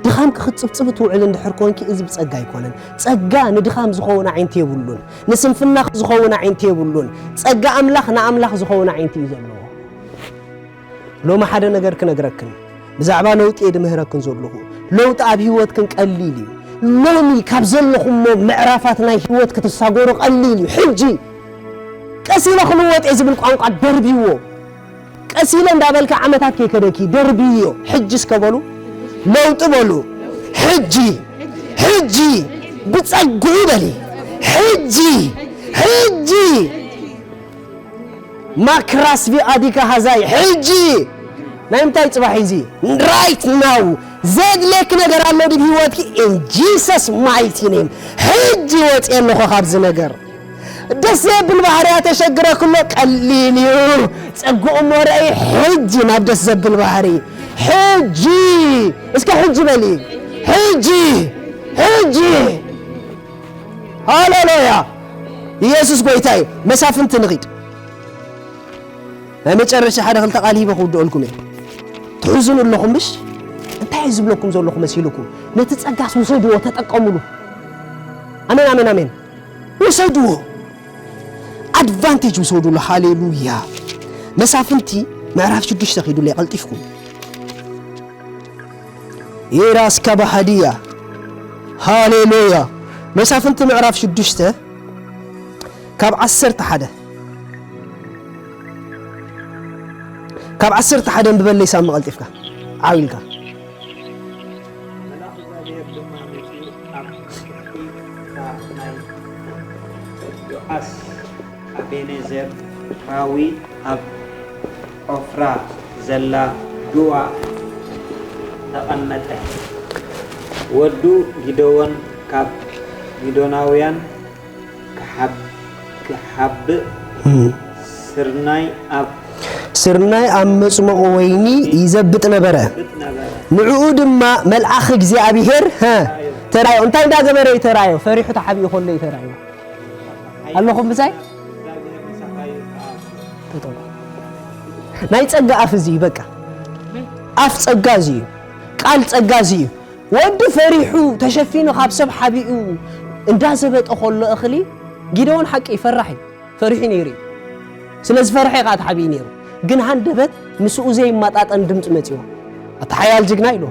ድኻምኪ ክትጽብጽቢ ትውዕሊ እንድሕር ኮንኪ፣ እዚ ብጸጋ ኣይኮነን። ጸጋ ንድኻም ዝኸውን ኣዒንቲ የብሉን። ንስንፍናኺ ዝኸውን ኣዒንቲ የብሉን። ጸጋ ኣምላኽ ንኣምላኽ ዝኸውን ኣዒንቲ እዩ ዘለዎ። ሎሚ ሓደ ነገር ክነግረክን፣ ብዛዕባ ለውጢ እየ ድምህረክን ዘለኹ። ለውጢ ኣብ ህይወትክን ቀሊል እዩ። ሎሚ ካብ ዘለኹሞ ምዕራፋት ናይ ህይወት ክትሳገሩ ቀሊል እዩ። ሕጂ ቀስ ኢለ ክልወጥ እየ ዝብል ቋንቋ ደርብይዎ። ቀስ ኢለ እንዳበልካ ዓመታት ከይከደኪ ደርብዮ። ሕጂ እስከ በሉ፣ ለውጢ በሉ። ሕጂ፣ ሕጂ ብጸግኡ በሊ። ሕጂ፣ ሕጂ ማክራስ ቪኣዲካ ሃዛይ። ሕጂ ናይ ምንታይ ጽባሕ እዚ? Right now ዘድልየኪ ነገር ኣሎ ድብ ህይወትኪ? In Jesus mighty name ሕጂ ወጽየ ኣለኹ ካብዚ ነገር። ደስ ዘብል ባህርያ ተሸግረክሎ ቀሊል እዩ። ጸግኡ እሞ ርኣይ ሕጂ ናብ ደስ ዘብል ባህሪ። ሕጂ እስከ ሕጂ በሊ። ሕጂ፣ ሕጂ። ሃሌሉያ። ኢየሱስ ጎይታ እዩ። መሳፍንቲ ንኺድ። ናይ መጨረሻ ሓደ ክልተ ቃል ሂበ ክውድኦልኩም እየ። ትሕዝኑ ኣለኹም ምሽ? እንታይ እዩ ዝብለኩም ዘለኹ መሲልኩም? ነቲ ጸጋስ ውሰድዎ፣ ተጠቀሙሉ። ኣሜን፣ ኣሜን፣ ኣሜን። ውሰድዎ። ኣድቫንቴጅ ውሰዱሉ። ሃሌሉያ። መሳፍንቲ ምዕራፍ ሽዱሽተ ኺዱለይ ቀልጢፍኩም። ኢራስ ካባሃድያ። ሃሌሉያ። መሳፍንቲ ምዕራፍ ሽዱሽተ ካብ ዓሰርተ ሓደ፣ ካብ ዓሰርተ ሓደ እንብበለይ ሳሚ ቀልጢፍካ ዓው ኢልካ። መልኣኽ እግዚኣብሔር ድማ መጺኡ ኣብ ትሕቲ እታ ናይ ዮኣስ ኣቤኔዘር ራዊ ኣብ ዖፍራ ዘላ ዱዋ ተቐመጠ። ወዱ ጊደዎን ካብ ሚዶናውያን ክሓብ-፣ ክሓብእ እም። ስርናይ ኣብ ስርናይ ኣብ መጽመቑ ወይኒ ይዘብጥ ነበረ። ይዘብጥ ነበረ። ንዕኡ ድማ መልኣኽ እግዚኣብሔር፣ ሀ፣ ተራዮ። እንታይ እንዳገበረ እዩ ተራዮ? ፈሪሑ ተሓቢኡ ከሎ እዩ ተራዮ። ኣለኹም ምሳይ? ጠጠው። ናይ ጸጋ ኣፍ እዚ እዩ፣ በቃ። ኣፍ ጸጋ እዚ እዩ። ቃል ጸጋ እዚ እዩ። ወዲ ፈሪሑ ተሸፊኑ ካብ ሰብ ሓቢኡ እንዳዘበጠ ከሎ እኽሊ፣ ጊደዎን ሓቂ ፈራሕ እዩ። ፈሪሑ ነይሩ እዩ። ስለ ዝፈርሐ እዩ ከዓ ተሓቢኡ ነይሩ። ግን ሃንደበት ምስኡ ዘይመጣጠን ድምፂ መፂዎ። ኣታ ሓያል ጅግና ኢሉ።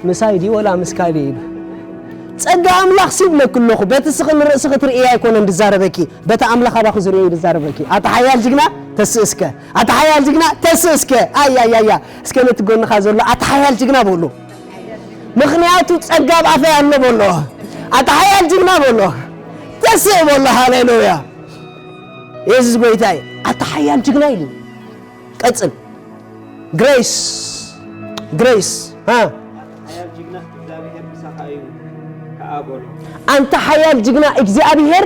ምሳይ ድዩ ወላ ምስ ካልእ ኢሉ። ጸጋ ኣምላኽ ሲብለኪ ኣለኹ። በቲ ስኺ ንርእስኺ ትርእያ ኣይኮነን ዝዛረበኪ። በቲ ኣምላኽ ኣባኺ ዝርእዮ እዩ ዝዛረበኪ። ኣታ ሓያል ጅግና ተስእ እስከ። ኣታ ሓያል ጅግና ተስእ እስከ። ኣይ፣ ኣይ፣ ኣይ፣ ኣይ። እስከ ነቲ ጎንኻ ዘሎ ኣታ ሓያል ጅግና በሉ። ምኽንያቱ ጸጋ ኣብ ኣፈይ ኣሎ በሎ። ኣታ ሓያል ጅግና በሎ። ተስእ በሎ። ሃሌሉያ። የሱስ ጎይታ እዩ። ኣታ ሓያል ጅግና ኢሉ። ቀጽል። ግሬስ፣ ግሬስ፣ ሃ? ሓያል ጅግና እግዚኣብሔር ምሳኻ እዩ ከኣ በሎ። ኣንታ ሓያል ጅግና እግዚኣብሔር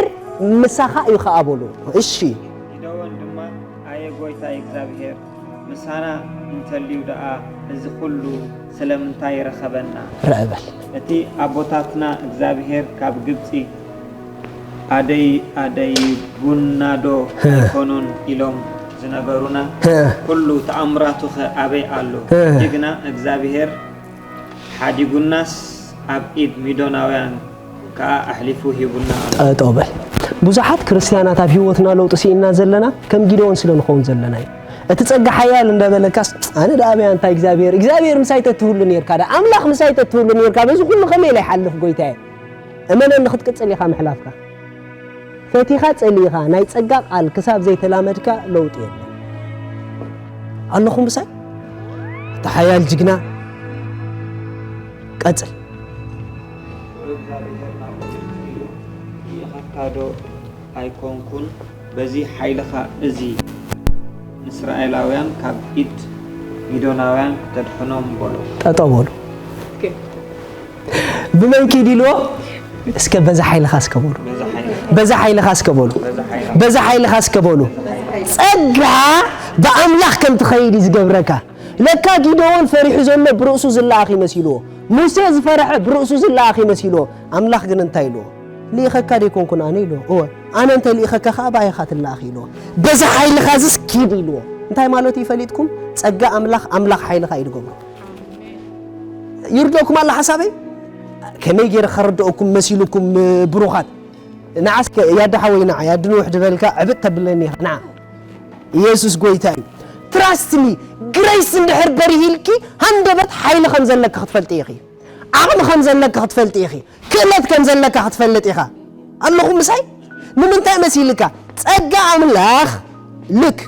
ምሳኻ እዩ ከኣ በሎ። እሺ። ጊደዎን ድማ ኣየ ጎይታይ እግዚኣብሔር፣ ምሳና እንተልዩ ደኣ እዚ ኹሉ ስለምንታይ ረኸበና? ርአ በል። እቲ ኣቦታትና እግዚኣብሔር ካብ ግብጺ ኣደይ-፣ ኣደይቡናዶ ህ። ኣይኮኑን ኢሎም ዝነበሩና? ህ። ኩሉ ተኣምራቱኸ ኣበይ ኣሎ? ህ። ጅግና እግዚኣብሔር ሓዲጉናስ ኣብ ኢድ ሚዶናውያን ከኣ ኣሕሊፉ ሂቡና ኣሎ። ጠጠው በል። ብዙሓት ክርስትያናት ኣብ ህይወትና ለውጢ ስኢንና ዘለና ከም ጊደዎን ስለ ንኸውን ዘለና እዩ። እቲ ጸጋ ሓያል እንዳበለካስ፣ ኣነ ደኣ ኣበይ ኣንታ እግዚኣብሔር፣ እግዚኣብሔር ምሳይ ተትህሉ ኔርካ ደኣ፣ ኣምላኽ ምሳይ ተትህሉ ኔርካ፣ በዚ ኩሉ ከመይ ኢለ ይሓልፍ ጎይታየ? እመነኒ ክትቅጽል ኢኻ ምሕላፍካ። ፈቲኻ ጸሊእኻ ናይ ጸጋ ቃል ክሳብ ዘይተላመድካ ለውጢ የለን። ኣለኹም ምሳይ? ኣታ ሓያል ጅግና። ቀጽል። እግዚኣብሔር ናብኡ ኢሉ፣ ይእኸካ ዶ ኣይኮንኩን በዚ ሓይልኻ እዚ ንእስራኤላውያን ካብ ኢድ ሚዶናውያን ክተድሕኖም በሎ። ጠጠው በሉ። ኦኬ። ብመን ኪድ ኢልዎ? እስከ በዛ ሓይልኻ እስከ በሉ። በዛ ሓይልኻ። በዛ ሓይልኻ እስከ በሉ። በዛ ሓይልኻ። በዛ ሓይልኻ እስከ በሉ። ጸጋ ብኣምላኽ ከም ትኸይድ እዩ ዝገብረካ። ለካ ጊደዎን ፈሪሑ ዘሎ ብርእሱ ዝለኣኽ እዩ መሲልዎ። ሙሴ ዝፈርሐ ብርእሱ ዝለኣኽ እዩ መሲልዎ። ኣምላኽ ግን እንታይ ኢልዎ? ልኢኸካ ደይኮንኩን ኣነ ኢልዎ። እወ፣ ኣነ እንተ ልኢኸካ ኸኣ ብኣይ ኢኻ ትለኣኽ ኢልዎ። በዛ ሓይልኻ ዝስ ኪድ ኢልዎ። እንታይ ማለቱ እዩ ፈሊጥኩም? ጸጋ ኣምላኽ፣ ኣምላኽ ሓይልኻ እዩ ዝገብሮ። ይርደኩም ኣላ ሓሳበይ? ከመይ ገይረ ከረድኦኩም መሲልኩም ብሩኻት? ንዓስ ከ ያዳ ሓወይ ንዓ፣ ያዲ ንውሕ ዝበልካ ዕብጥ ተብለኒ ኢኻ። ንዓ። ኢየሱስ ጎይታ እዩ። Trust me፣ ግሬስ እንድሕር በሪሂልኪ ሃንደበት ሓይሊ ከም ዘለኪ ክትፈልጢ ኢኺ። ዓቕሚ ከም ዘለካ ክትፈልጥ ኢኺ። ክእለት ከም ዘለካ ክትፈልጥ ኢኻ። ኣለኹ ምሳይ? ንምንታይ መሲልካ? ጸጋ ኣምላኽ ልክ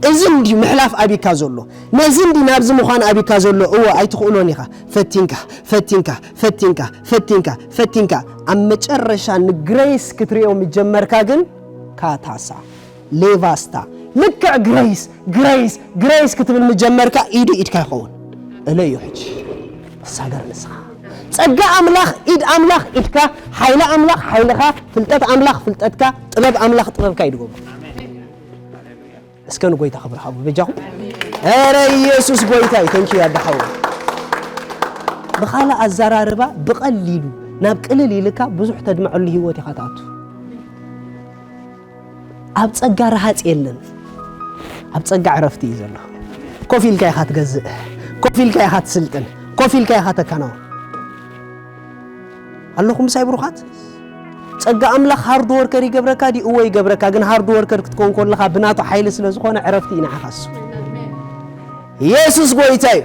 እዚ እንዲ ምሕላፍ ኣቢካ ዘሎ፣ ነዚ እንዲ ናብዚ ምዃን ኣቢካ ዘሎ። እወ ኣይትኽእሎን ኢኻ። ፈቲንካ፣ ፈቲንካ፣ ፈቲንካ፣ ፈቲንካ፣ ፈቲንካ፣ ኣብ መጨረሻ ንግሬስ ክትሪኦ ምጀመርካ ግን ካታሳ ሌቫስታ። ልክዕ ግሬስ፣ ግሬስ፣ ግሬስ ክትብል ምጀመርካ ኢዱ ኢድካ ይኸውን። እለዮ ሕጂ። ተሳገር ንስኻ። ጸጋ ኣምላኽ ኢድ ኣምላኽ ኢድካ፣ ሓይሊ ኣምላኽ ሓይልኻ፣ ፍልጠት ኣምላኽ ፍልጠትካ፣ ጥበብ ኣምላኽ ጥበብካ እዩ ድገብሮ። እስከ ንጎይታ ክብሪ ሃቡ በጃኹም። ኧረ ኢየሱስ ጎይታ እዩ። ተንኪዩ ኣዳሓው። ብኻልእ ኣዘራርባ ብቐሊሉ ናብ ቅልል ኢልካ ብዙሕ ተድምዐሉ ህይወት ኢኻ ትኣቱ። ኣብ ጸጋ ረሃጽ የለን። ኣብ ጸጋ ዕረፍቲ እዩ ዘሎ። ኮፍ ኢልካ ኢኻ ትገዝእ፣ ኮፍ ኢልካ ኢኻ ትስልጥን፣ ኮፍ ኢልካ ኢኻ ተከናውን። ኣለኹም ምሳይ ብሩኻት? ጸጋ ኣምላኽ ሃርድ ወርከር ይገብረካ ድዩ? እወ ይገብረካ። ግን ሃርድ ወርከር ክትከውን ከለኻ ብናቱ ሓይሊ ስለ ዝኾነ ዕረፍቲ እዩ ንዓኻ እሱ። ኢየሱስ ጎይታ እዩ።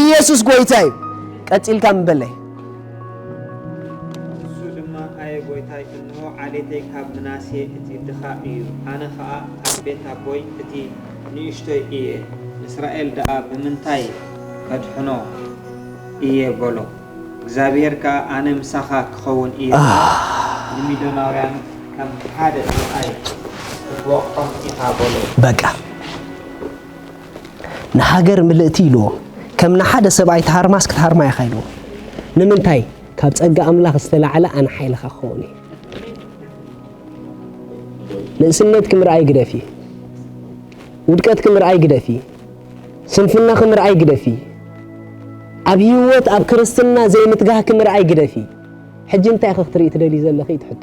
ኢየሱስ ጎይታ እዩ። ቀጺልካ ምን በለይ? እሱ ድማ ኣየ ጎይታይ፣ እንሆ ዓሌተይ ካብ ምናሴ እቲ ድኻ እዩ፣ ኣነ ኸኣ ካብ ቤት ኣቦይ እቲ ንእሽቶይ እየ። ንእስራኤል ደኣ ብምንታይ ከድሕኖ እየ በሎ። እግዚኣብሔር ከኣ ኣነ ምሳኻ ክኸውን እየ፣ ንሚዶናውያን ከም ሓደ ሰብኣይ ክትወቕዖም ኢኻ በሎ። በቃ ንሃገር ምልእቲ ኢልዎ ከም ንሓደ ሰብኣይ ተሃርማስ ክትሃርማ ኢኻ ኢልዎ። ንምንታይ? ካብ ጸጋ ኣምላኽ ዝተላዕለ ኣነ ሓይልኻ ክኸውን እየ። ንእስነትኪ ምርኣይ ግደፊ። ውድቀትኪ ምርኣይ ግደፊ። ስንፍናኺ ምርኣይ ግደፊ። ኣብ ህይወት ኣብ ክርስትና ዘይምትጋህኪ ምርኣይ ግደፊ። ሕጂ እንታይ ኢኺ ክትርኢ ትደልዪ ዘለኺ እዩ እቲ ሕቶ።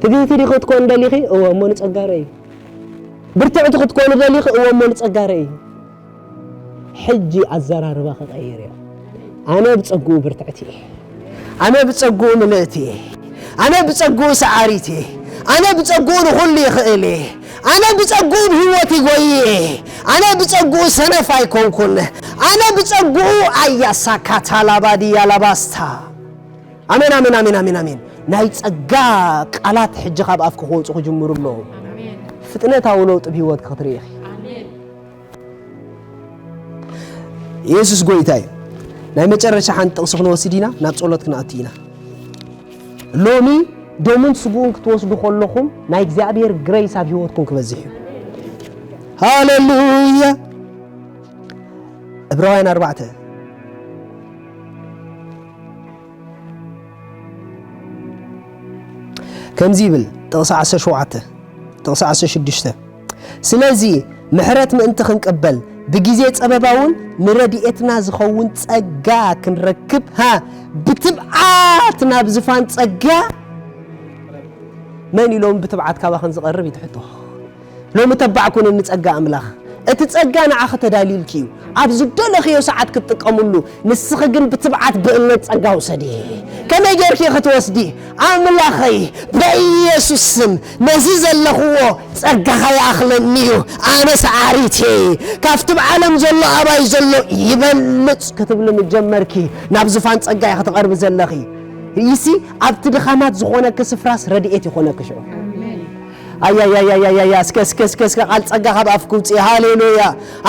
ትግህቲ ዲኺ ክትኮኒ ደሊኺ? እወ እሞ ንጸጋ ርኣዪ። ብርትዕቲ ክትኮኒ ደሊኺ? እወ እሞ ንጸጋ ርኣዪ። ሕጂ ኣዘራርባ ክቐይር እየ። ኣነ ብጸግኡ ብርትዕቲ እየ። ኣነ ብጸግኡ ምልእቲ እየ። ኣነ ብጸግኡ ሰዓሪት እየ። ኣነ ብጸግኡ ንኹሉ ይኽእል እየ። ኣነ ብጸግኡ ብህይወት ይጎይ እየ። ኣነ ብጸግኡ ሰነፍ ኣይኮንኩን። ኣነ ብጸግኡ ኣያ ሳካታ ላባድያ ላባስታ። ኣሜን ኣሜን ኣሜን ኣሜን ኣሜን። ናይ ጸጋ ቃላት ሕጂ ካብ ኣፍኪ ክወጹ ክጅምሩ ኣለዉ። ፍጥነታዊ ለውጢ ብህይወትኪ ክትርኢ ኢኺ። ኢየሱስ ጎይታ እዩ። ናይ መጨረሻ ሓንቲ ጥቕሲ ክንወስድ ኢና፣ ናብ ጸሎት ክንኣቱ ኢና። ሎሚ ደሙን ስግኡን ክትወስዱ ከለኹም ናይ እግዚኣብሔር ግሬስ ኣብ ህይወትኩም ክበዝሕ እዩ። ሃሌሉያ። ዕብራውያን ኣርባዕተ ከምዚ ይብል፣ ጥቕሲ ዓሰርተ ሸውዓተ፣ ጥቕሲ ዓሰርተ ሽዱሽተ፣ ስለዚ ምሕረት ምእንቲ ክንቅበል ብግዜ ጸበባ እውን ንረድኤትና ዝኸውን ጸጋ ክንረክብ፣ ሃ፣ ብትብዓት ናብ ዝፋን ጸጋ መን ኢሎም ብትብዓት ካባኽን ዝቐርብ እዩ ትሕቶ። ሎሚ ተባዕ ኩኒ ንጸጋ ኣምላኽ። እቲ ጸጋ ንዓኺ ተዳልዩልኪ እዩ። ኣብ ዝደለኽዮ ሰዓት ክትጥቀምሉ፣ ንስኺ ግን ብትብዓት ብእምነት ጸጋ ውሰዲ። ከመይ ጌርኪ ክትወስዲ? ኣምላኸይ፣ በኢየሱስ ስም ነዚ ዘለኽዎ ጸጋኻ ይኣኽለኒ እዩ። ኣነ ሰዓሪት እየ። ካብቲ ብዓለም ዘሎ ኣባይ ዘሎ ይበልጽ ክትብሊ ምጀመርኪ፣ ናብ ዝፋን ጸጋ ኢኺ ትቐርቢ ዘለኺ። ይሲ ኣብቲ ድኻማት ዝኾነኪ ስፍራስ ረድኤት ይኾነኪ ሽዑ። ኣያያያያያያ እስከ እስከ እስከ እስከ ቃል ጸጋ ካብ ኣፍኪ ውጽእ። ሃሌሉያ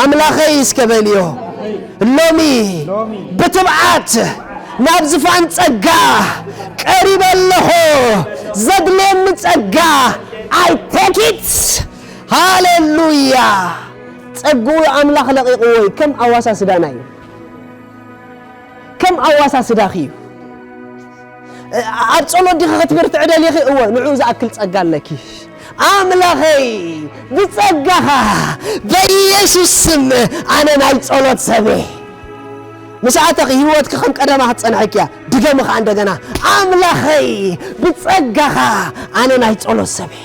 ኣምላኸይ እስከ በልዮ። ሎሚ ብትብዓት ናብ ዝፋን ጸጋ ቀሪበ ኣለኹ። ዘድልየኒ ጸጋ I take it። ሃሌሉያ። ጸግኡ ኣምላኽ ለቒቕዎ እዩ። ከም ኣዋሳ ስዳና እዩ። ከም ኣዋሳ ስዳኺ እዩ። ኣብ ጸሎት ዲኺ ክትብርትዒ ደሊኺ? እወ፣ ንዑ ዝኣክል ጸጋ ኣለኪ። ኣምላኸይ ብጸጋኻ በኢየሱስ ስም ኣነ ናይ ጸሎት ሰብ እየ። ምስ ኣተኺ ህይወትኪ ከም ቀደማ ክትጸንሐኪ እያ። ድገሚ ኸኣ እንደገና ኣምላኸይ ብጸጋኻ ኣነ ናይ ጸሎት ሰብ እየ።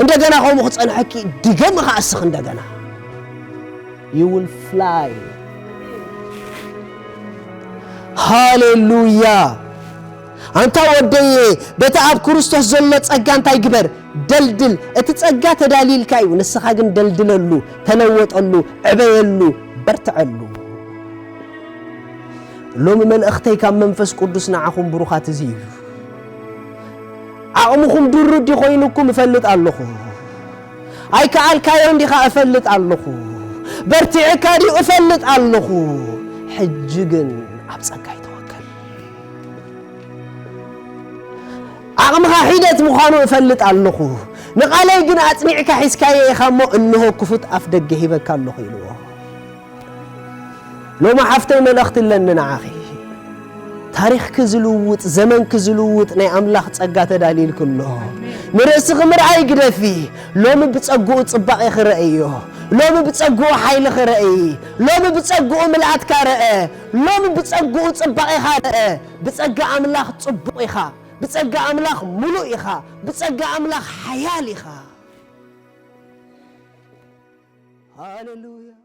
እንደገና ከምኡ ክጸንሐኪ ድገሚ ኸኣ እስኺ እንደገና። You will fly. ሃሌሉያ። ኣንታ ወደየ በቲ ኣብ ክርስቶስ ዘሎ ጸጋ እንታይ ግበር? ደልድል። እቲ ጸጋ ተዳልዩልካ እዩ። ንስኻ ግን ደልድለሉ፣ ተለወጠሉ፣ ዕበየሉ፣ በርትዐሉ። ሎሚ መልእኽተይ ካብ መንፈስ ቅዱስ ንዓኹም ብሩኻት እዚ እዩ። ዓቕምኹም ድሩት ዲኾይኑኩም እፈልጥ ኣለኹ። ኣይከኣልካዮን ዲኻ እፈልጥ ኣለኹ። በርቲዕካ ድዩ እፈልጥ ኣለኹ። ሕጂ ግን ኣብ ጸጋይ ተወከል። ዓቕምኻ ሒደት ምዃኑ እፈልጥ ኣለኹ። ንቓለይ ግን ኣጽኒዕካ ሒዝካዮ ኢኻ እሞ፣ እንሆ ክፉት ኣፍ ደገ ሂበካ ኣለኹ ኢልዎ። ሎሚ ሓፍተይ መልእኽቲ ኣለኒ ንዓኺ። ታሪኽኪ ዝልውጥ፣ ዘመንኪ ዝልውጥ ናይ ኣምላኽ ጸጋ ተዳልዩልኪ ኣሎ። ንርእስኺ ምርኣይ ግደፊ። ሎሚ ብጸግኡ ጽባቐኺ ረእዮ። ሎሚ ብጸግኡ ሓይልኺ ረእይ። ሎሚ ብጸግኡ ምልኣትካ ረአ። ሎሚ ብጸግኡ ጽባቐኻ ረአ። ብጸጋ ኣምላኽ ጽቡቕ ኢኻ። ብጸጋ ኣምላኽ ምሉእ ኢኻ። ብጸጋ ኣምላኽ ሓያል ኢኻ። ሃሌሉያ።